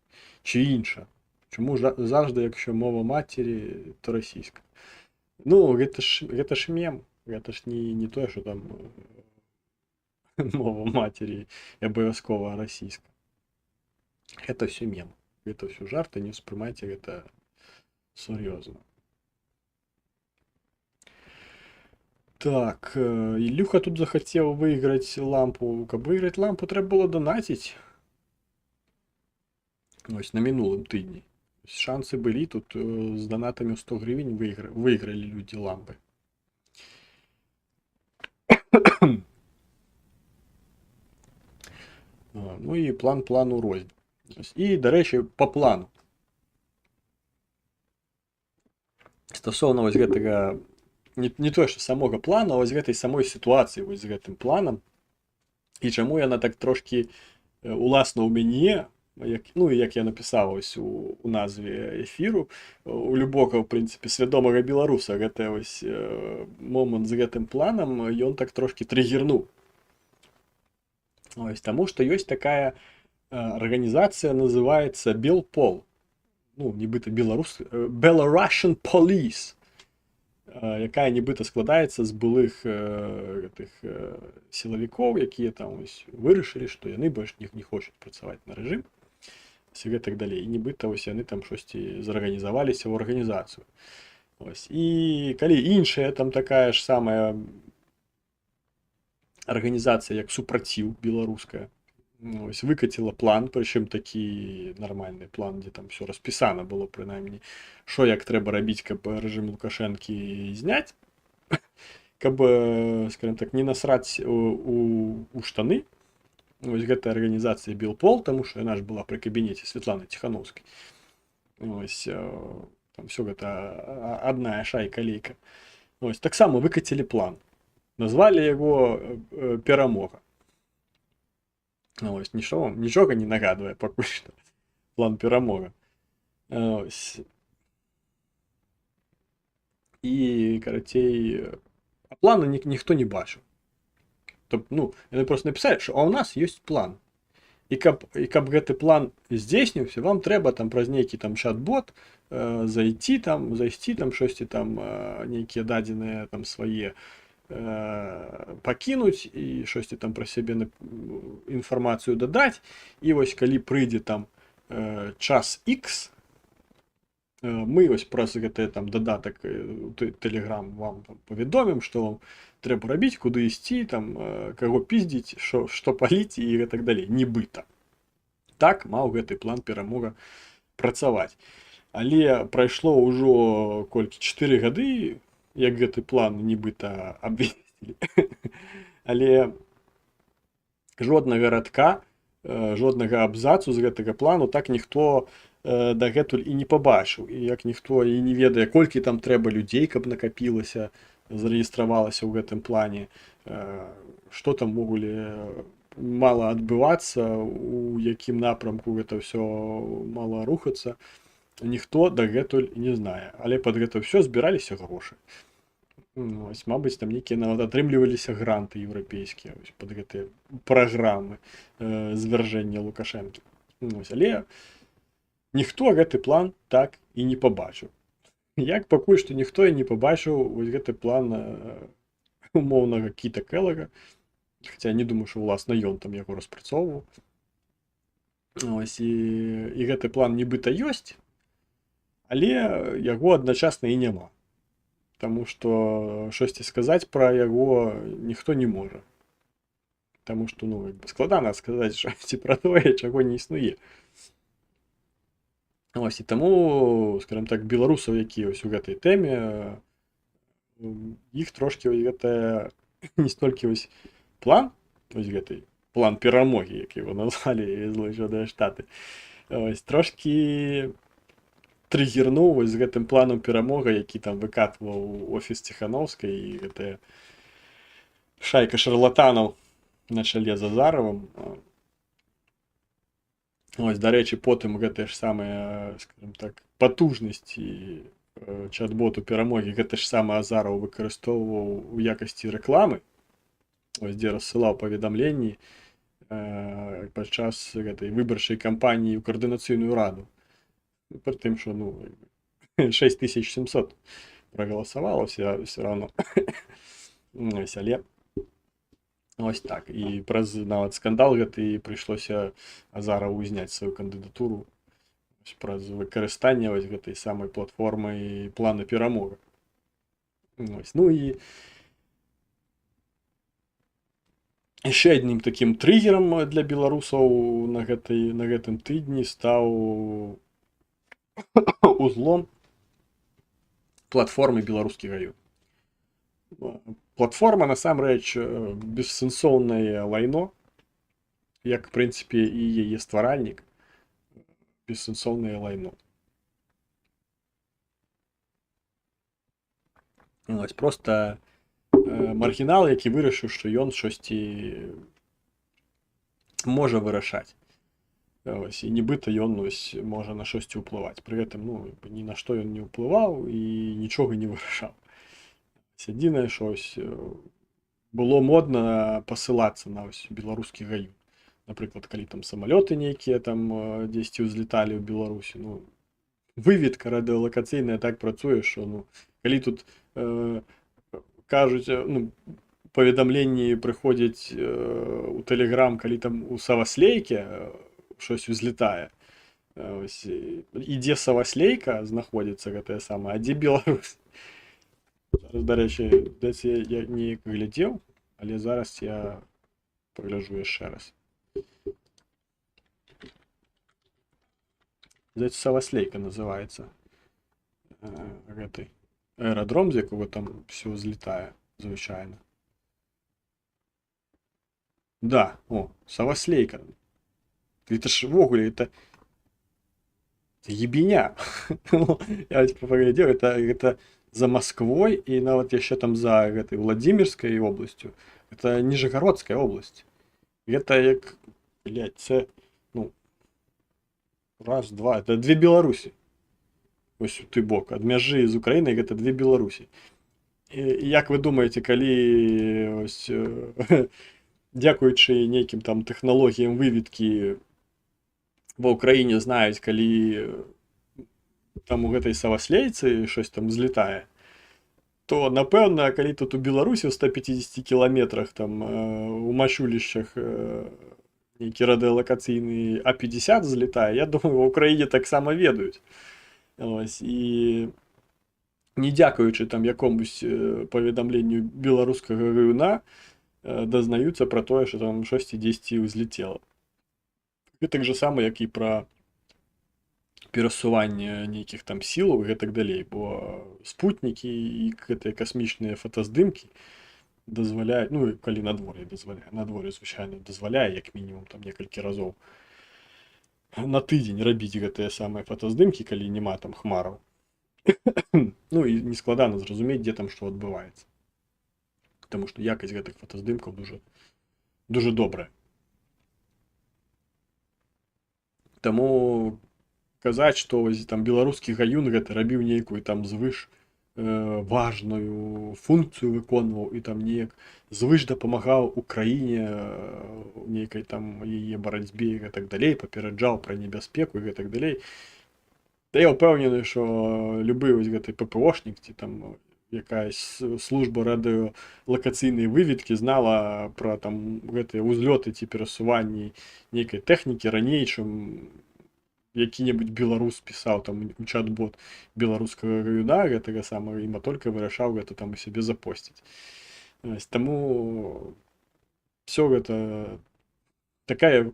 Чи інша? Чому завжди, якщо мова матері, то російська? Ну, гэта ж мем. Гэта ж не тое, що там мова матері і абавязкова расійска. Гэта все мем. Гэта все жарты, не ўспрымайце гэта сур'ёзна. Так, Ілюха тут захацеў выйграць лампу. Каб выйграць лампу, трэба было донаціць. Ось на мінулым тыдні. Шансы былі, тут з донатамі ў 100 гривень выйгралі людзі лампы. Ну і план плану рознь. Ось. І, дарэчы, по плану. Стасоўна вось гэтага, не тое, што самога плану, а вось гэтай самой сітуацыі вось з гэтым планам. І чаму яна так трошкі, уласна ў мяне, як, ну, і як я напісаў ось у назве эфіру, у любога, в прынцыпе, свядомага беларуса гэты ось момант з гэтым планам, ён так трошкі трыгернуў. Ось, таму што ёсць такая арганізацыя, называецца Белпол. Ну, нібыта беларус, Belarusian Police, якая нібыта складаецца з былых гэтых сілавікоў, якія там ось вырашылі, што яны больш не хочуць працаваць на рэжым, ось, і гэтак далей. І нібыта ось яны там штосьці зарганізаваліся ў арганізацыю. Ось. І калі іншая там такая ж самая арганізацыя, як Супраціў беларуская, ось, выкаціла план, прычым такі нармальны план, дзе там всё распісана было прынамсі, що як трэба рабіць, каб рэжым Лукашэнкі зняць, каб, скажем так, не насраць у штаны. Ось гэтая арганізацыя Белпол, таму што яна ж была пры кабінеце Светланы Ціханаўскай. Ось, там всё гэта адная шайка-лейка. Ось, таксама выкацілі план. Назвалі яго Перамога. Ось, нічога не нагадвае пакуль што. План Перамога. Ось. І, карацей, а плана ніхто не бачыў. Тоб, ну, яны просто напісалі, што а ў нас ёсць план. І каб гэты план здзейсніўся, вам трэба там праз нейкі там чат-бот зайти там, зайсці там штосьці там, нейкія дадзеныя там свае пакінуць і штосьці там пра сябе інфармацыю дадаць. І вось калі прыйдзе там час X, мы вось праз гэты там дадатак Telegram вам там паведомім, што вам трэба рабіць, куды ісці, там, каго пиздзіць, што паліць і гэтак далей. Нібыта. Так маў гэты план Перамога працаваць. Але прайшло ўжо колькі, 4 гады, як гэты план нібыта абвесцілі. Але жоднага радка, жоднага абзацу з гэтага плану так ніхто дагэтуль і не пабачыў. І як ніхто і не ведае, колькі там трэба людзей, каб накапілася, зарэгістравалася ў гэтым плане, што там увогуле мала адбывацца, у якім напрамку гэта ўсё мала рухацца, ніхто дагэтуль не знае. Але пад гэта ўсё збіраліся грошы. Ось, мабыць, там нейкія нават атрымліваліся гранты еўрапейскія ось, пад гэтыя праграмы звяржэння Лукашэнкі. Ось, але ніхто гэты план так і не пабачыў. Як пакуль што ніхто і не пабачыў вось гэты план умоўнага Кіта Келлага. Хаця я не думаю, што ўласна ён там яго распрацоўваў. Ось, і гэты план нібыта ёсць, але яго адначасна і няма. Таму што штосьці сказаць пра яго ніхто не можа. Таму што, ну, як бы складана сказаць штосьці пра тое, чаго не існуе. Ось, і таму, скажем так, беларусаў, якія ось у гэтай тэме, іх трошкі ось гэтая не столькі ось план, ось гэты план перамогі, як яго назвалі Злучаныя Штаты, ось, трошкі трыгернуў вось з гэтым планам Перамога, які там выкатваў офіс Ціханаўскай і гэтая шайка шарлатанаў на чале з Азаравым. Ось, дарэчы, потым гэтыя ж самыя, скажем так, патужнасці чат-боту Перамогі гэты ж самы Азараў выкарыстоўваў у якасці рэкламы, ось, дзе рассылаў паведамленні падчас гэтай выбарчай кампаніі ў каардынацыйную раду. Пры тым, што, ну, 6700 прагаласавала все равно. Ось, але ось так. І праз нават скандал гэты прыйшлося Азараву зняць сваю кандыдатуру ось праз выкарыстанне вось гэтай самай платформы плана «Перамога». Ось. Ну і яшчэ адным такім трыгерам для беларусаў на гэтым тыдні стаў узлом платформы «Беларускі гаюн». Платформа насамрэч бессэнсоўнае лайно, як, в прынцыпе, і яе стваральнік бессэнсоўнае лайно. Ось просто маргінал, які вырашыў, што ён штосьці можа вырашаць. Ось, і нібыта ён ось можа на штосьці ўплываць. Пры гэтым, ну, ні на што ён не ўплываў і нічога не вырашаў. Ось, адзінае, што ось было модна пасылацца на ось беларускі гаюн. Напрыклад, калі там самалёты нейкія там дзесьці ўзлеталі ў Беларусі, ну, выведка радыёлакацыйная так працуе, што, ну, калі тут кажуць, ну, паведамленні прыходзяць у Тэлеграм, калі там у Саваслейке штось узлетае. Ось, і дзе Саваслейка знаходзіцца гэтая самая, а дзе Беларусь? Зараз, дарэчы, здаецца, я неяк глядзеў, але зараз я пагляджу яшчэ раз. Здаецца, Саваслейка называецца гэты аэрадром, з якога там всё узлетае, звычайна. Да, о, Саваслейка. Это ж ввогуле, это ебеня. Ну, я вось паглядзеў, это за Москвой і нават яшчэ там за гэтай Владимирской областью. Это Нижегородская область. Это як, блядь, це, ну, раз, два, это две Беларусі. Ось у той бок, ад мяжы з Украінай гэта две Беларусі. І як вы думаеце, калі ось, дзякуючы нейкім там тэхналогіям выведкі ва Украіне знаюць, калі там у гэтай Саваслейцы щось там злетае, то, напэўна, калі тут у Беларусі ў 150 кіламетрах там у Мачулішчах нейкі радыёлакацыйны А50 злетае, я думаю, ва Украіне таксама ведаюць. Ось, і не дзякуючы там якомусь паведамленню беларускага гаюна, дазнаюцца пра тое, што там штосьці дзесьці ўзлетела. Гэтак жа сама, як і пра перасуванне нейкіх там сілаў і гэтак далей, бо спутнікі і гэтыя касмічныя фотаздымкі дазваляюць, ну, калі надвор'е дазваляе, надвор'е, звычайна, дазваляе як мінімум там некалькі разоў на тыдзень рабіць гэтыя самыя фотаздымкі, калі няма там хмараў. Ну і нескладана зразумець, дзе там што адбываецца. Таму што якасць гэтых фотаздымкаў дуже, дуже добрая. Таму казаць, што вось там беларускі гаюн гэта рабіў нейкую там звыш важную функцыю выконваў і там неяк звыш дапамагаў Украіне у нейкай там яе барацьбе і гэтак далей, папераджаў пра небяспеку і гэтак далей. Та я ўпэўнены, што любы вось гэты ППОшнік ці там якаясь служба радыёлакацыйнай выведкі знала пра там гэтыя ўзлёты ці перасуванні нейкай тэхнікі раней, чым які-небудзь беларус пісаў там у чат-бот беларускага гаюна гэтага самага і только вырашаў гэта там у сябе запосціць. Ось, таму всё гэта такая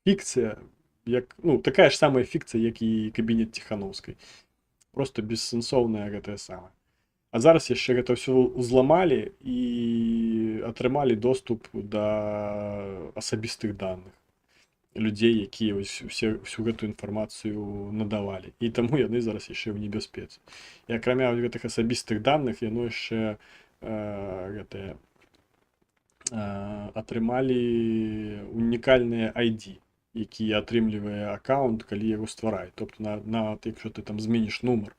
фікцыя, як, ну, такая ж самая фікцыя, як і кабінет Ціханоўскай. Просто бессэнсоўная гэтая самая. А зараз яшчэ гэта ўсё узламалі і атрымалі доступ да асабістых даных людзей, якія вось всю гэтую інфармацыю надавалі. І таму яны зараз яшчэ ў небяспецы. І акрамя гэтых асабістых даных, яно яшчэ гэтыя, атрымалі унікальныя ID, які атрымлівае аккаунт, калі яго ствараюць. Тобто нават якщо ты там зменіш нумар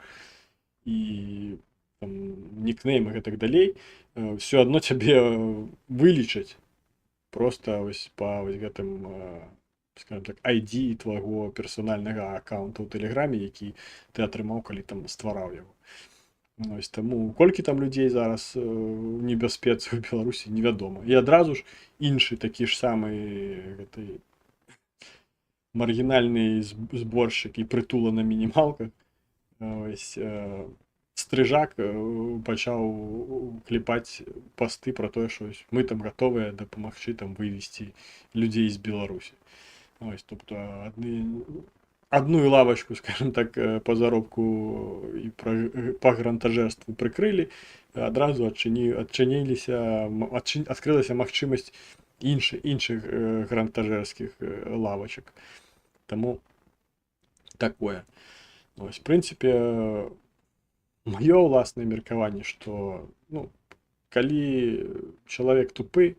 і там нікнейм і гэтак далей, всё адно цябе вылічаць Просто вось па вось гэтым, скажем так, ID твайго персанальнага аккаунта ў Тэлеграме, які ты атрымаў, калі там ствараў яго. Ось таму колькі там людзей зараз у небяспецы ў Беларусі, невядома. І адразу ж іншы такі ж самы гэты маргінальны зборшчык і Прытула на мінімалках, ось, Стрыжак, пачаў клепаць пасты пра тое, што ось мы там гатовыя дапамагчы там вывесці людзей з Беларусі. Ось, тобто адну лавачку, скажем так, по заробку і па грантажэрству прыкрылі, адразу адчыніліся, адкрылася магчымасць іншых грантажэрскіх лавачак. Таму такое. Ось, в прынцыпе, маё ўласнае меркаванне, што, ну, калі чалавек тупы,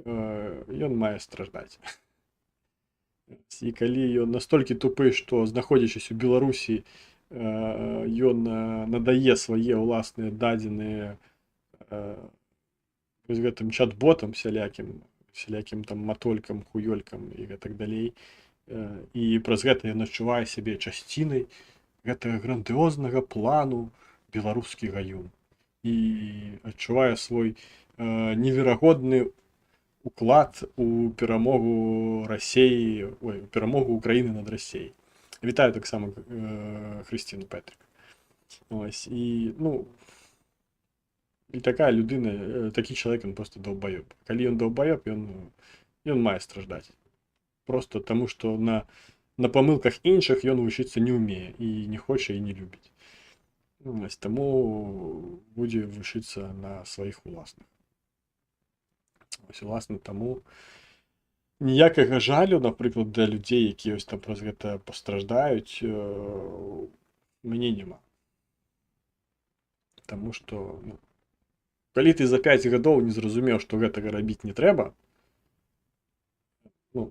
ён мае страждаць. І калі ён настолькі тупы, што, знаходзячыся ў Беларусі, ён надае свае ўласныя дадзеныя вось гэтым чат-ботам сялякім, сялякім там матолькам, хуёлькам і гэтак далей, і праз гэта ён адчувае сябе часцінай гэтага грандыознага плану «Беларускі гаюн» і адчувае свой неверагодны уклад у перамогу Расеі, ой, у перамогу Украіны над Расеяй. Вітаю таксама Хрысціну Петрик. Ось, і, ну, і такая людына, такі чалавек, ён просто долбоёб. Калі ён долбоёб, ён мае страждаць. Просто таму, што на памылках іншых ён вучыцца не ўмее і не хоча, і не любіць. Ось, таму будзе вучыцца на сваіх уласных. Ось, уласна, таму ніякага жалю, напрыклад, да людзей, якія ось там праз гэта пастраждаюць, мяне няма. Таму што, ну, калі ты за 5 гадоў не зразумеў, што гэтага рабіць не трэба, ну,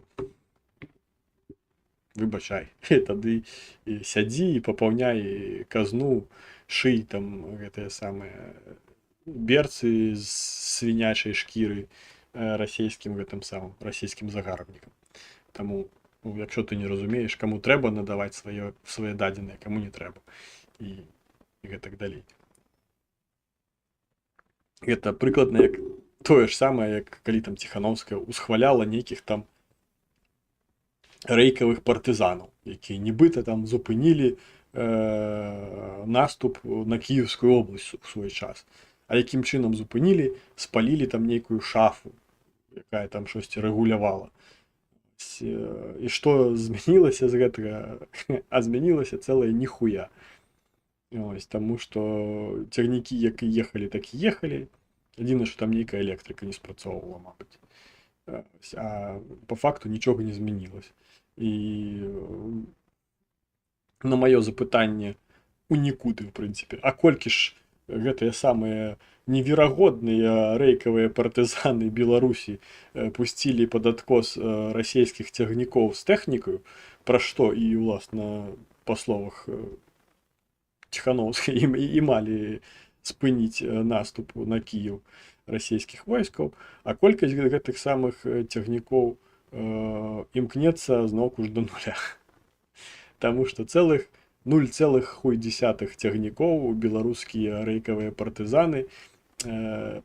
выбачай, тады і сядзі і папаўняй казну, шый там гэтыя самыя берцы з свінячай шкіры расійскім гэтым самым расійскім загарбнікам. Таму, ну, якщо ты не разумееш, каму трэба надаваць свае дадзеныя, каму не трэба і гэтак далей. Гэта прыкладна як тое ж самае, як калі там Ціхановская усхваляла нейкіх там рэйкавых партызанаў, якія нібыта там зупынілі наступ на Кіеўскую область у свой час. А якім чынам зупынілі? Спалілі там нейкую шафу, якая там штосьці рэгулявала. І што змянілася з гэтага? А змянілася цэлае ніхуя. Ось, таму што цягнікі як і ехалі, так і ехалі. Адзінае, што там нейкая электрыка не спрацоўвала, мабыць. Ось, а по факту нічога не змянілася. І на маё запытанне у нікуды, в прынцыпе, а колькі ж гэтыя самыя неверагодныя рэйкавыя партызаны Беларусі пусцілі пад адкос расійскіх цягнікоў з тэхнікаю, пра што і, уласна, па словах Ціхановскай, і малі спыніць наступ на Кіеў расійскіх войскаў, а колькасць гэтых самых цягнікоў імкнецца зноўку ж да нуля. Таму што цэлых 0,1 цягнікоў беларускія рэйкавыя партызаны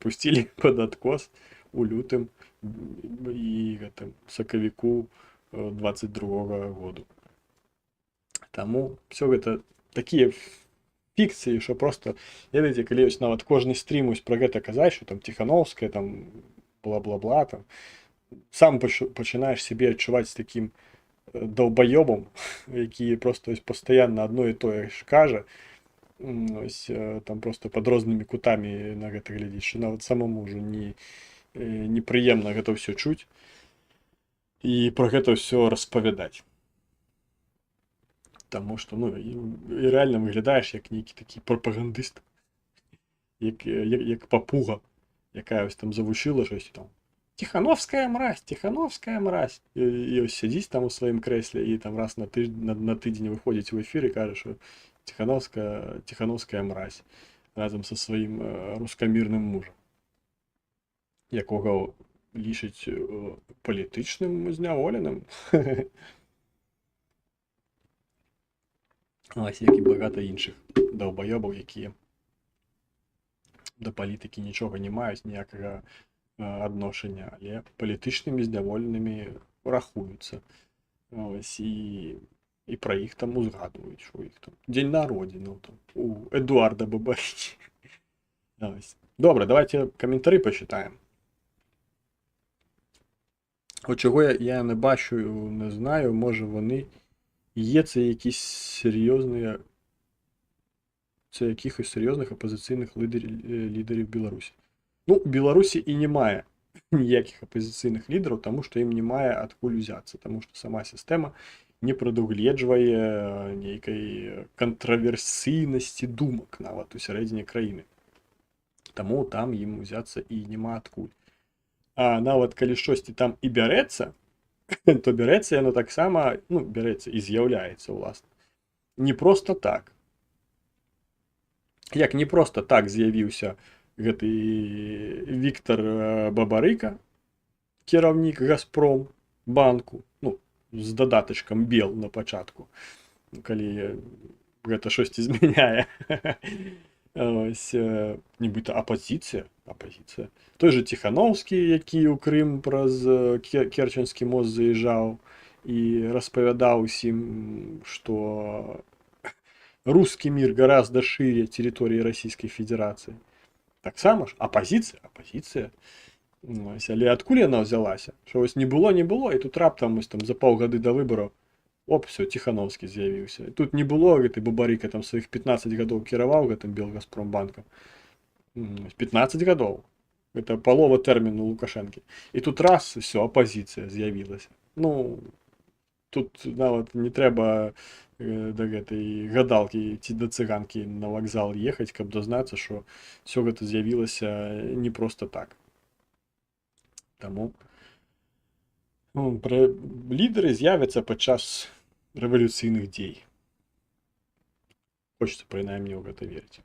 пусцілі пад адкос у лютым і гэтым сакавіку 22 году. Таму все гэта такія фікцыі, що просто, ведаеце, калі ось нават кожны стрім ось пра гэта казаць, що там Ціхановская там бла-бла-бла там, сам пачынаеш сябе адчуваць такім долбоёбом, які просто ось пастаянна адно і тое ж кажа, ось, там просто пад рознымі кутамі на гэта глядзіць, що нават самому ўжо не непрыемна гэта ўсё чуць і пра гэта ўсё распавядаць. Таму што, ну, і рэальна выглядаеш як нейкі такі прапагандыст, як папуга, якая ось там завучыла щось там: «Тихановская мразь, Тихановская мразь». І ось сядзіць там у сваім крэсле і там раз на тыдзень выходзіць у эфір і кажа, що Тихановская, Тихановская мразь разам са сваім рускамірным мужам, якога лічаць палітычным зняволеным. Ось, як і багата іншых даўбаёбаў, якія да палітыкі нічога не маюць, ніякага адношання, але палітычнымі зняволенымі рахуюцца. Ось, і пра іх там узгадваюць, що у іх там дзень народзінаў там, у Эдуарда Бабарыкі. Ось. Добра, давайте каментары пачытаем. От чого я не бачу, не знаю, може, вони є, це якісь серйозні, це якихось серйозних опозиційних лідерів Білорусі. Ну, у Білорусі і немає ніяких опозиційних лідерів, тому що їм немає адкуль узяться, тому що сама система не прадугледжвае нейкай кантраверсійнасці думак нават у сярэдзіне краіны. Таму там ім узяцца і няма адкуль. А нават калі штосьці там і бярэцца, то бярэцца яно таксама, ну, бярэцца і з'яўляецца, уласна. Не проста так. Як не проста так з'явіўся гэты Віктор Бабарыка, кіраўнік Газпром банку, ну, з дадатачкам Бел на пачатку, калі гэта штосьці змяняе. Ось, нібыта апазіцыя, апазіцыя. Той же Ціхановскі, які ў Крым праз Керченскі мост заязджаў і распавядаў усім, што русский мир гораздо шире территории Российской Федерации. Таксама ж апазіцыя, апазіцыя. Ось, але адкуль яна ўзялася? Што вось не было, не было, і тут раптам вось там за паўгады да выбараў, оп, всё, Ціхановскі з'явіўся. І тут не было, гэты Бабарыка там сваіх 15 гадоў кіраваў гэтым Белгазпромбанкам. 15 гадоў. Это палова тэрміну Лукашэнкі. І тут раз, всё, апазіцыя з'явілася. Ну, тут нават не трэба да гэтай гадалкі ці да цыганкі на вакзал ехаць, каб дазнацца, што всё гэта з'явілася не проста так. Таму, ну, пра лідары з'явяцца падчас рэвалюцыйных дзей. Хочется прынамсі ў гэта верыць.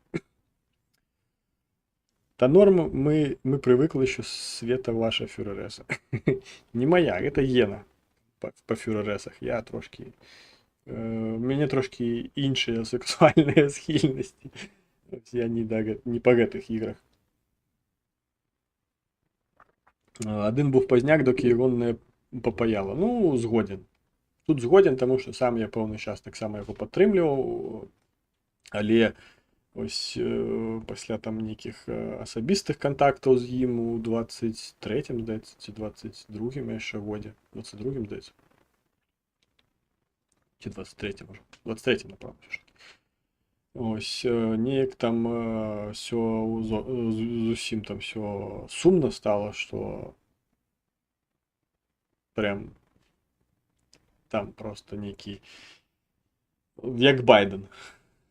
Та норм, мы прывыклі, що Света ваша фюрэрэса. Не моя, гэта Гена па фюрэрэсах. Я трошкі... У мяне трошкі іншыя сексуальныя схільнасці. Ось я не па гэтых іграх. Адзін був Пазняк, доки його не попаяло. Ну, згоден. Тут згоден, тому що сам я пэўны час таксама яго падтрымліваў, але ось пасля там нейкіх асабістых кантактаў з ім у 23-м, здаецца, ці 22-м яшчэ годзе, 22-м, здаецца, ці 23-м ужо, 23-м, напэўна, ўсё ж такі. Ось, неяк там всё зусім там всё сумна стало, што прям там просто нейкі, як Байден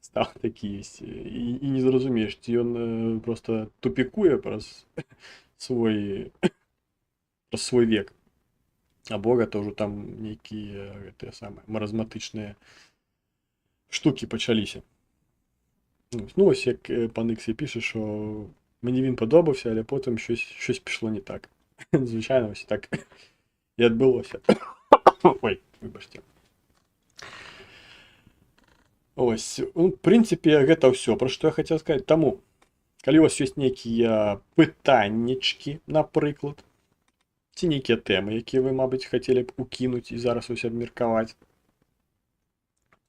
стаў такі есть. І не зразумееш, ці ён просто тупікуе праз свой век, або гэта ўжо там нейкія гэтыя самыя маразматычныя штукі пачаліся. Ну, ось як пан Іксі піше, що мені він подобався, але потім щось пішло не так. Звичайно, ось так і адбылося. Ой, выбачце. Ось, ну, в принципе, гэта ўсё, пра што я хацеў сказаць. Таму, калі у вас ёсць нейкія пытаннічкі, напрыклад, ці нейкія тэмы, якія вы, мабыць, хацелі б укінуць і зараз ось абмеркаваць.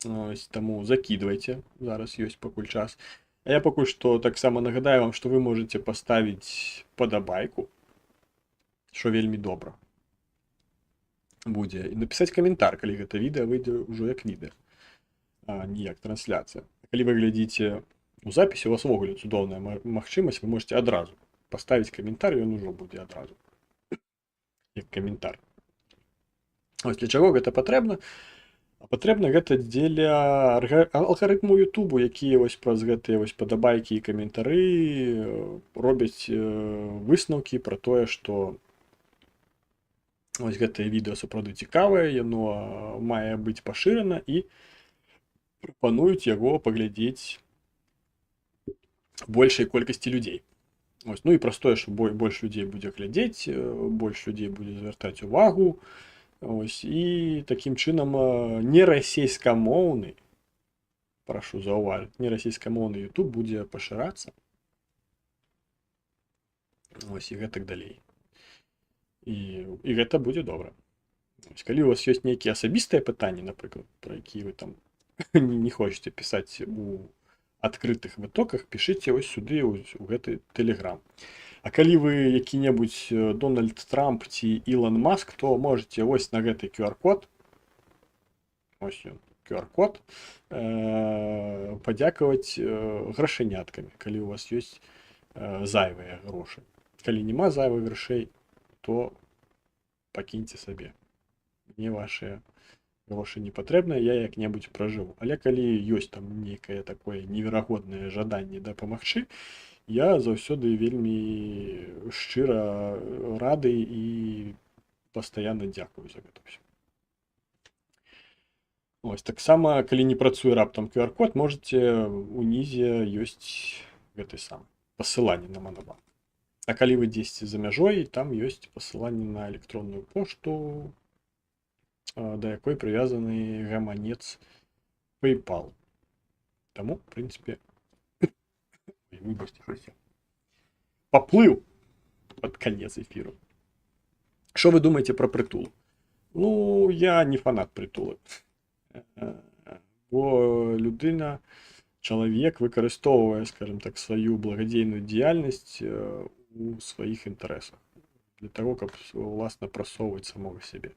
Ось, таму закідвайце, зараз ёсць пакуль час. А я пакуль што таксама нагадаю вам, што вы можаце паставіць падабайку, що вельмі добра будзе, і напісаць каментар, калі гэта відэа выйдзе ўжо як відэа, а не як трансляцыя. Калі вы глядзіце у запісе, у вас увогуле цудоўная магчымасць, вы можете адразу паставіць каментар, ён ужо будзе адразу як каментар. Ось для чаго гэта патрэбна? А патрэбна гэта дзеля алгарытму Ютубу, якія вось праз гэтыя вось падабайкі і каментары робяць высноўкі пра тое, што ось гэтае відэа сапраўды цікавае, яно мае быць пашырана, і прапануюць яго паглядзець большай колькасці людзей. Ось. Ну і праз тое, што больш людзей будзе глядзець, больш людзей будзе звяртаць увагу. Ось. І такім чынам не расійскамоўны, прашу заўважыць, не расійскамоўны YouTube будзе пашырацца. Ось, і гэтак далей. І гэта будзе добра. Ось, калі у вас ёсць нейкія асабістыя пытанні, напрыклад, пра якія вы там не хочаце пісаць у адкрытых вытоках, пішыце ось сюды, ось, у гэты тэлеграм. А калі вы які-небудзь Дональд Трамп ці Ілон Маск, то можете ось на гэты QR-код, ось ён, QR-код, падзякаваць грашэняткамі, калі у вас ёсць зайвыя грошы. Калі няма зайвых грашэй, то пакіньце сабе. Мне вашыя грошы не патрэбныя, я як-небудзь пражыву. Але калі ёсць там нейкае такое неверагоднае жаданне дапамагчы, я заўсёды вельмі шчыра рады і пастаянна дзякую за гэта ўсё. Ось, таксама, калі не працуе раптам QR-код, можете, унізе ёсць гэты сам пасыланне на Монобанк. А калі вы дзесьці за мяжой, там ёсць пасыланне на электронную пошту, да якой прывязаны гаманец PayPal. Таму, в прынцыпе, ой, выбачце, штось я паплыў под конец эфіру. Што вы думаеце пра Прытулу? Ну, я не фанат Прытулы. Бо людына, чалавек выкарыстоўвае, скажем так, сваю благадзейную дзейнасць у сваіх інтарэсах для того, каб уласна прасоўваць самога сябе.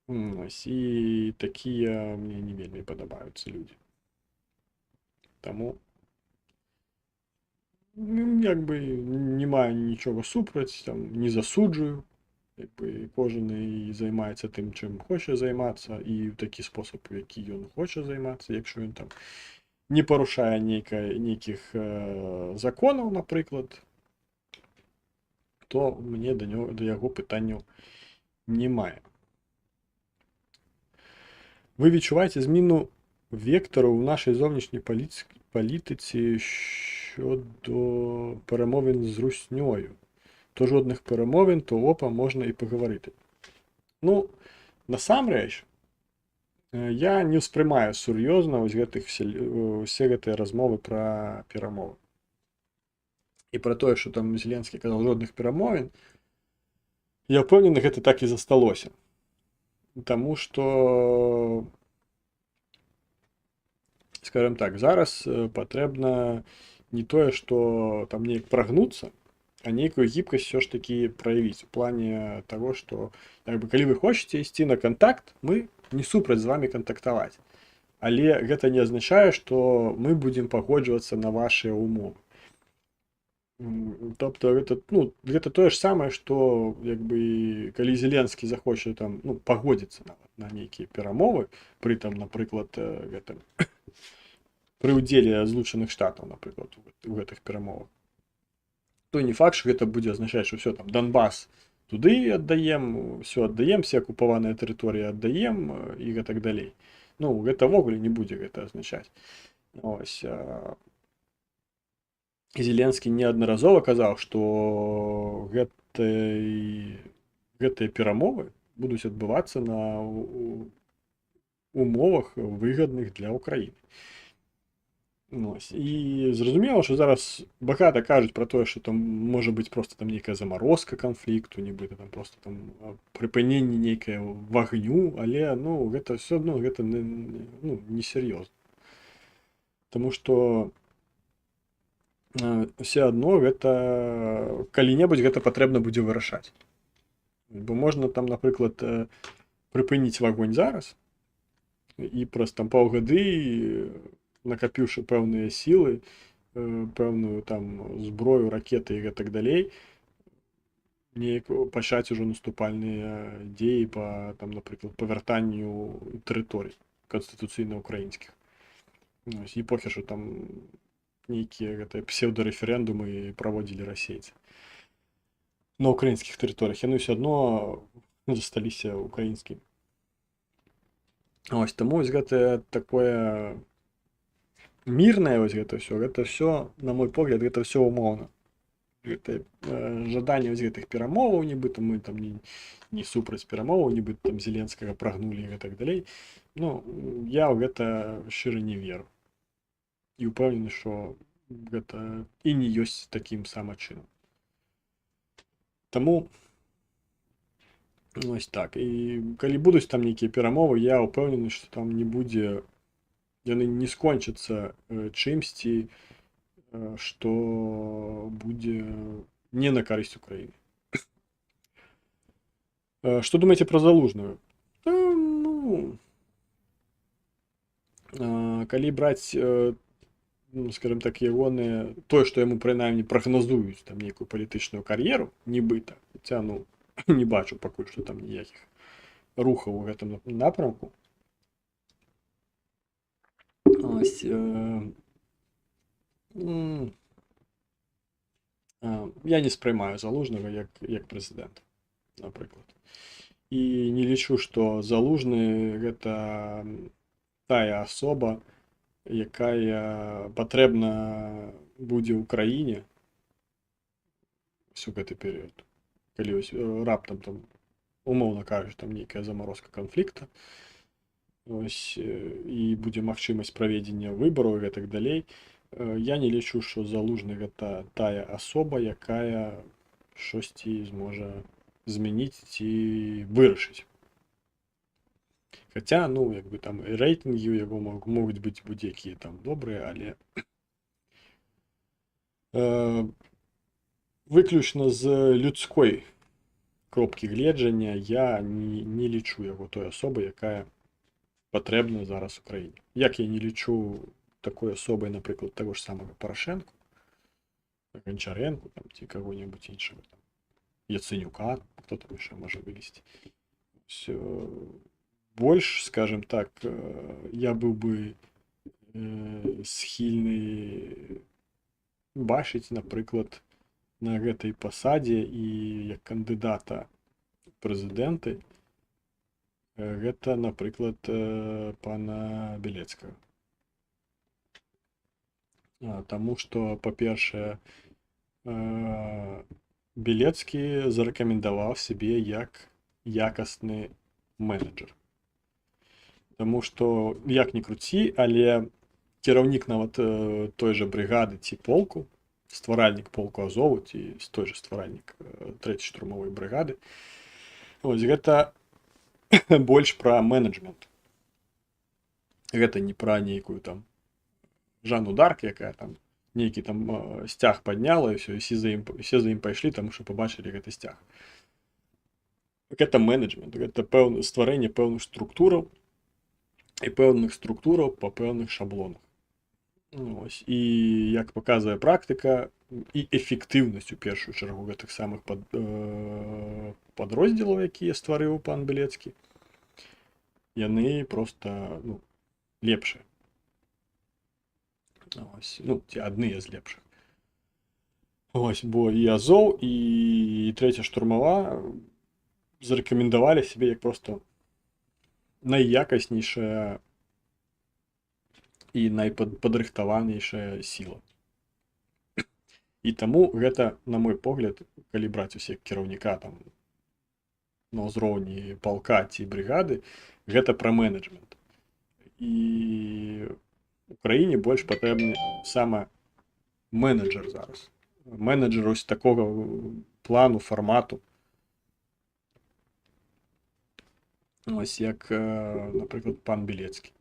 Ось, і такія мне не вельмі падабаюцца людзі. Таму, ну, як бы не маю нічога супраць, там, не засуджую. Як бы кожан і займаецца тым, чым хоча займацца, і ў такі спосаб, у які ён хоча займацца, якщо ён там не парушае нейкіх законаў, напрыклад, то мне да яго пытанняў немає. Ви відчуваєте зміну вектору в нашій зовнішній політиці щодо перемовин з Русньою? То жодних перемовин, то опа, можна і поговорити. Ну, насамрэч, я не ўспрымаю сур'ёзна вось усе гэтыя размовы пра перамовы. І пра тое, што там Зеленскі казаў: «Жодных перамовін», я ўпэўнены, гэта так і засталося. Таму што, скажем так, зараз патрэбна не тое, што там неяк прагнуцца, а нейкую гібкасць все ж таки праявіць у плане таго, што як бы, калі вы хочаце ісці на кантакт, мы не супраць з вами кантактаваць. Але гэта не азначае, што мы будзем пагоджвацца на вашыя умовы. Тобто гэта, ну, гэта тое ж самае, што як бы, калі Зеленскі захоча там, ну, пагодзіцца нават на нейкія перамовы пры там, напрыклад, гэтым, пры ўдзеле Злучаных Штатаў, напрыклад, у гэтых перамовах, то не факт, што гэта будзе азначаць, што всё там, Донбас туды аддаем, всё аддаем, все акупаваныя тэрыторыі аддаем і гэтак далей. Ну, гэта ўвогуле не будзе гэта азначаць. Ось, Зеленскі неаднаразова казаў, што гэтыя перамовы будуць адбывацца на умовах, выгадных для Украіны. Ось. І зразумела, што зараз багата кажуць пра тое, што там можа быць проста там нейкая замарозка канфлікту, нібыта там проста там прыпыненне нейкае вагню, але, ну, гэта все адно гэта не, ну, несер'ёзна. Таму што все адно гэта калі-небудзь гэта патрэбна будзе вырашаць. Бо можна там, напрыклад, прыпыніць вагонь зараз і праз там паўгады, накапіўшы пэўныя сілы, пэўную там зброю, ракеты і гэтак далей, неяк пачаць ужо наступальныя дзеі па там, напрыклад, павяртанню тэрыторый канстытуцыйна украінскіх. Ось, і похер, што там нейкія гэтыя псеўдарэферэндумы праводзілі расейцы на украінскіх тэрыторыях, яны ўсё адно засталіся украінскімі. Ось, таму вось гэтае такое Мірнае вось гэта ўсё, гэта ўсё, на мой погляд, гэта ўсё умоўна. Гэта жаданне вось гэтых перамоваў, нібыта мы там не супраць перамоваў, нібыта там Зеленскага прагнулі і так далей. Ну, я ў гэта шчыра не веру. І ўпэўнены, што гэта і не ёсць такім самачынам. Таму ось так. І калі будуць там нейкія перамовы, я ўпэўнены, што там не будзе, яны не скончацца чымсьці, што будзе не на карысць Украіны. Што думаеце пра Залужную? Ну, калі браць, ну, скажем так, ягоныя, тое, што яму прынамсі прагназуюць там нейкую палітычную кар'еру, нібыта, хаця, ну, не бачу пакуль што там ніякіх рухаў у гэтым напрамку. Ось, я не спрымаю Залужнага як прэзідэнта, напрыклад. І не лічу, што Залужны гэта тая асоба, якая патрэбна будзе ў краіне у гэты перыяд. Калі ось, раптам там, умоўна кажучы, там нейкая замарозка канфлікта, ось, і будзе магчымасць праведзення выбараў і гэтак далей, я не лічу, што Залужны гэта тая асоба, якая штосьці зможа змяніць ці вырашыць. Хаця, ну, як бы там і рэйтынгі ў яго могуць быць будзь-якія там добрыя, але выключна з людской кропкі гледжання я не лічу яго той асобай, якая патрэбна зараз у краіне. Як я не лічу такой асобай, напрыклад, таго ж самага Парашэнку, Ганчарэнку там, ці каго-небудзь іншага, там, Яценюка, хто там яшчэ можа вылезці. Всё больш, скажем так, я быў бы схільны бачыць, напрыклад, на гэтай пасадзе і як кандыдата прэзідэнты, гэта, напрыклад, пана Белецкага. Таму што, па-першае, Белецкі зарэкамендаваў сябе як якасны менеджер. Таму што, як ні круці, але кіраўнік нават той жа брыгады ці полку, стваральнік полку Азову ці той жа стваральнік трэцяй штурмавой брыгады, ось гэта больш пра менеджмент. Гэта не пра нейкую там Жанну Дарк, якая там нейкі там сцяг падняла, і всё, і все за ім пайшлі, таму што пабачылі гэты сцяг. Гэта менеджмент, гэта стварэнне пэўных структураў і пэўных структураў па пэўных шаблонах. Ну, ось. І як паказвае практыка і эфектыўнасць у першую чаргу гэтых самых падроздзелаў, якія стварыў пан Белецкі, яны просто, ну, лепшыя. Ось. Ну, ці адныя з лепшых. Ось, бо і Азоў, і трэця штурмава зарэкамендавалі сябе як просто найякаснейшая і найпадрыхтаванейшая сіла. І таму гэта, на мой погляд, калі браць усе кіраўніка там на ўзроўні палка ці брыгады, гэта пра менеджмент. І Украіне больш патрэбны сама менеджер зараз. Менеджер ось такога плану, фармату. Ось як, напрыклад, пан Белецкі.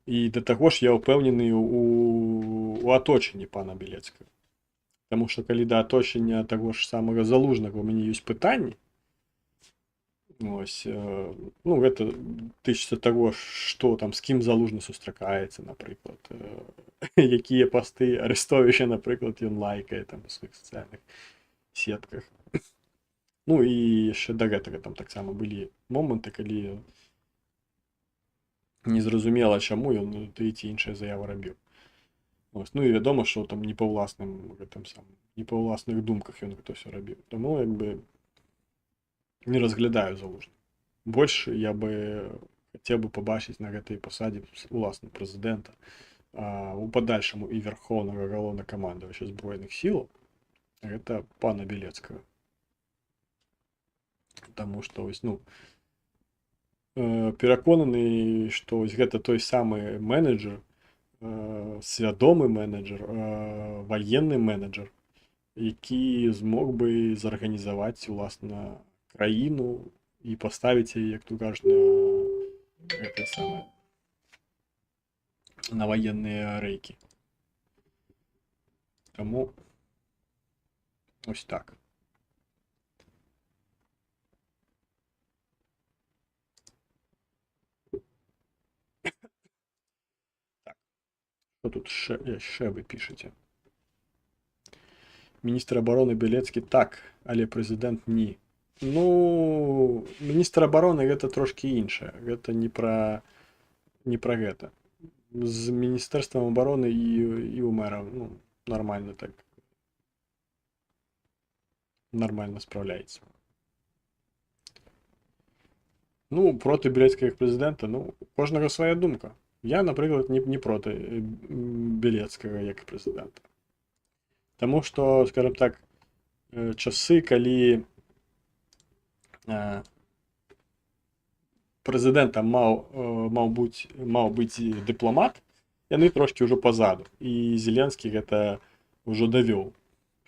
І да таго ж я ўпэўнены у аточанні пана Белецкага. Таму што калі да аточання таго ж самага Залужнага ў мяне ёсць пытанні, ось, ну, гэта тычыцца таго, што там, з кім Залужны сустракаецца, напрыклад, якія пасты Арестовича, напрыклад, ён лайкае там у сваіх сацыяльных сетках. Ну і яшчэ да гэтага там таксама былі моманты, калі незразумела, чаму ён тыя ці іншыя заявы рабіў. Ось. Ну і вядома, што там не па ўласным гэтым самым, не па ўласных думках ён гэта ўсё рабіў. Таму як бы не разглядаю Залужнага. Больш я бы хацеў бы пабачыць на гэтай пасадзе уласна прэзідэнта, а у падальшаму і вярхоўнага галоўнакамандавача збройных сілаў, гэта пана Белецкага. Таму што вось, ну, пераконаны, што вось гэта той самы менеджер, свядомы менеджер, ваенны менеджер, які змог бы зарганізаваць уласна краіну і паставіць яе, як то кажуць, на гэтае самае, на ваенныя рэйкі. Таму ось так. Так. Што тут яшчэ вы пішаце? Міністр абароны Белецкі так, але прэзідэнт ні. Ну, міністр абароны гэта трошкі іншае. Гэта не пра гэта. З міністэрствам абароны і у мэра, ну, нормально так. Нормально спраўляецца. Ну, проти Белецкага як прэзідэнта, ну, у кожнага свая думка. Я, напрыклад, не проти Белецкага як прэзідэнта. Таму што, скажем так, часы, калі прэзідэнтам маў быць дыпламат, яны трошкі ўжо пазаду. І Зеленскі гэта ўжо давёў,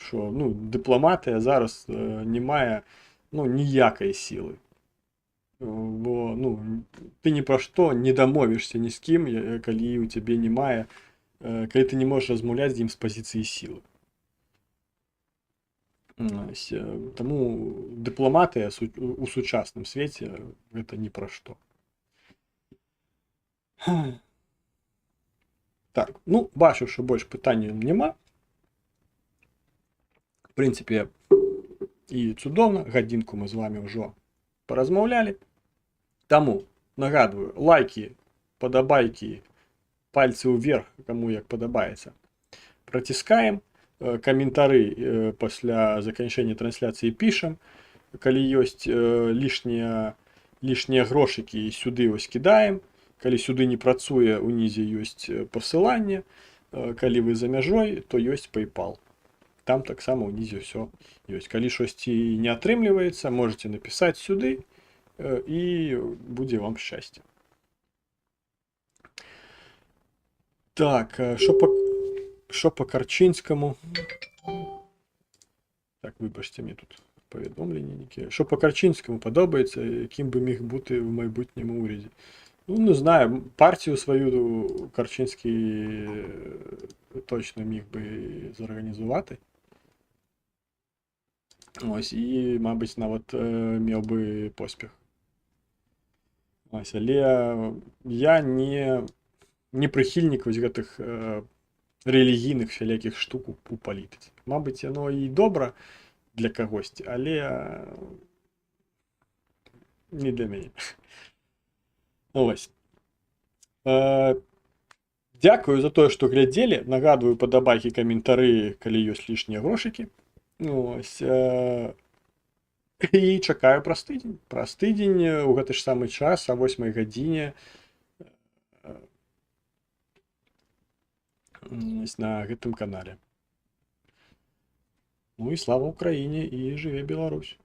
што, ну, дыпламатыя зараз не мае, ну, ніякай сілы. Бо, ну, ты ні пра што не дамовішся ні з кім, калі ў цябе не мае, калі ты не можаш размаўляць з ім з пазіцыі сілы. Ось, таму дыпламатыя у сучасным свеце гэта ні пра што. Так, ну, бачу, што больш пытанняў няма. В прынцыпе, і цудоўна, гадзінку мы з вами ўжо паразмаўлялі. Таму, нагадваю, лайкі, падабайкі, пальцы ўверх, каму як падабаецца. Праціскаем, каментары пасля заканчэння трансляцыі пішам. Калі ёсць лішнія грошыкі, сюды вось кідаем. Калі сюды не працуе, унізе ёсць пасыланне. Калі вы за мяжой, то ёсць PayPal. Там таксама ўнізе ўсё ёсць. Калі штосьці не атрымліваецца, можаце напісаць сюды, і будзе вам шчасце. Так, що по Карчинському? Так, вибачте, мені тут повідомлення які. Що по Карчинському подобається, яким би міг бути в майбутньому уряді? Ну, не знаю, партію свою Карчинський точно міг би зорганізувати. Ось, і, мабуть, навіть мав би поспіх. Ось, але я не прихильник ось гэтых релігійних всіляких штук у політиці. Мабуть, воно і добре для когось, але не для мене. Ось. Дякую за тое, што глядзелі. Нагадваю, падабайкі, каментары, калі ёсць лішнія грошыкі. Ось, і чакаю праз тыдзень. Праз тыдзень у гэты ж самы час, а 8 гадзіне, ось на гэтым канале. Ну і слава Украіне, і жыве Беларусь.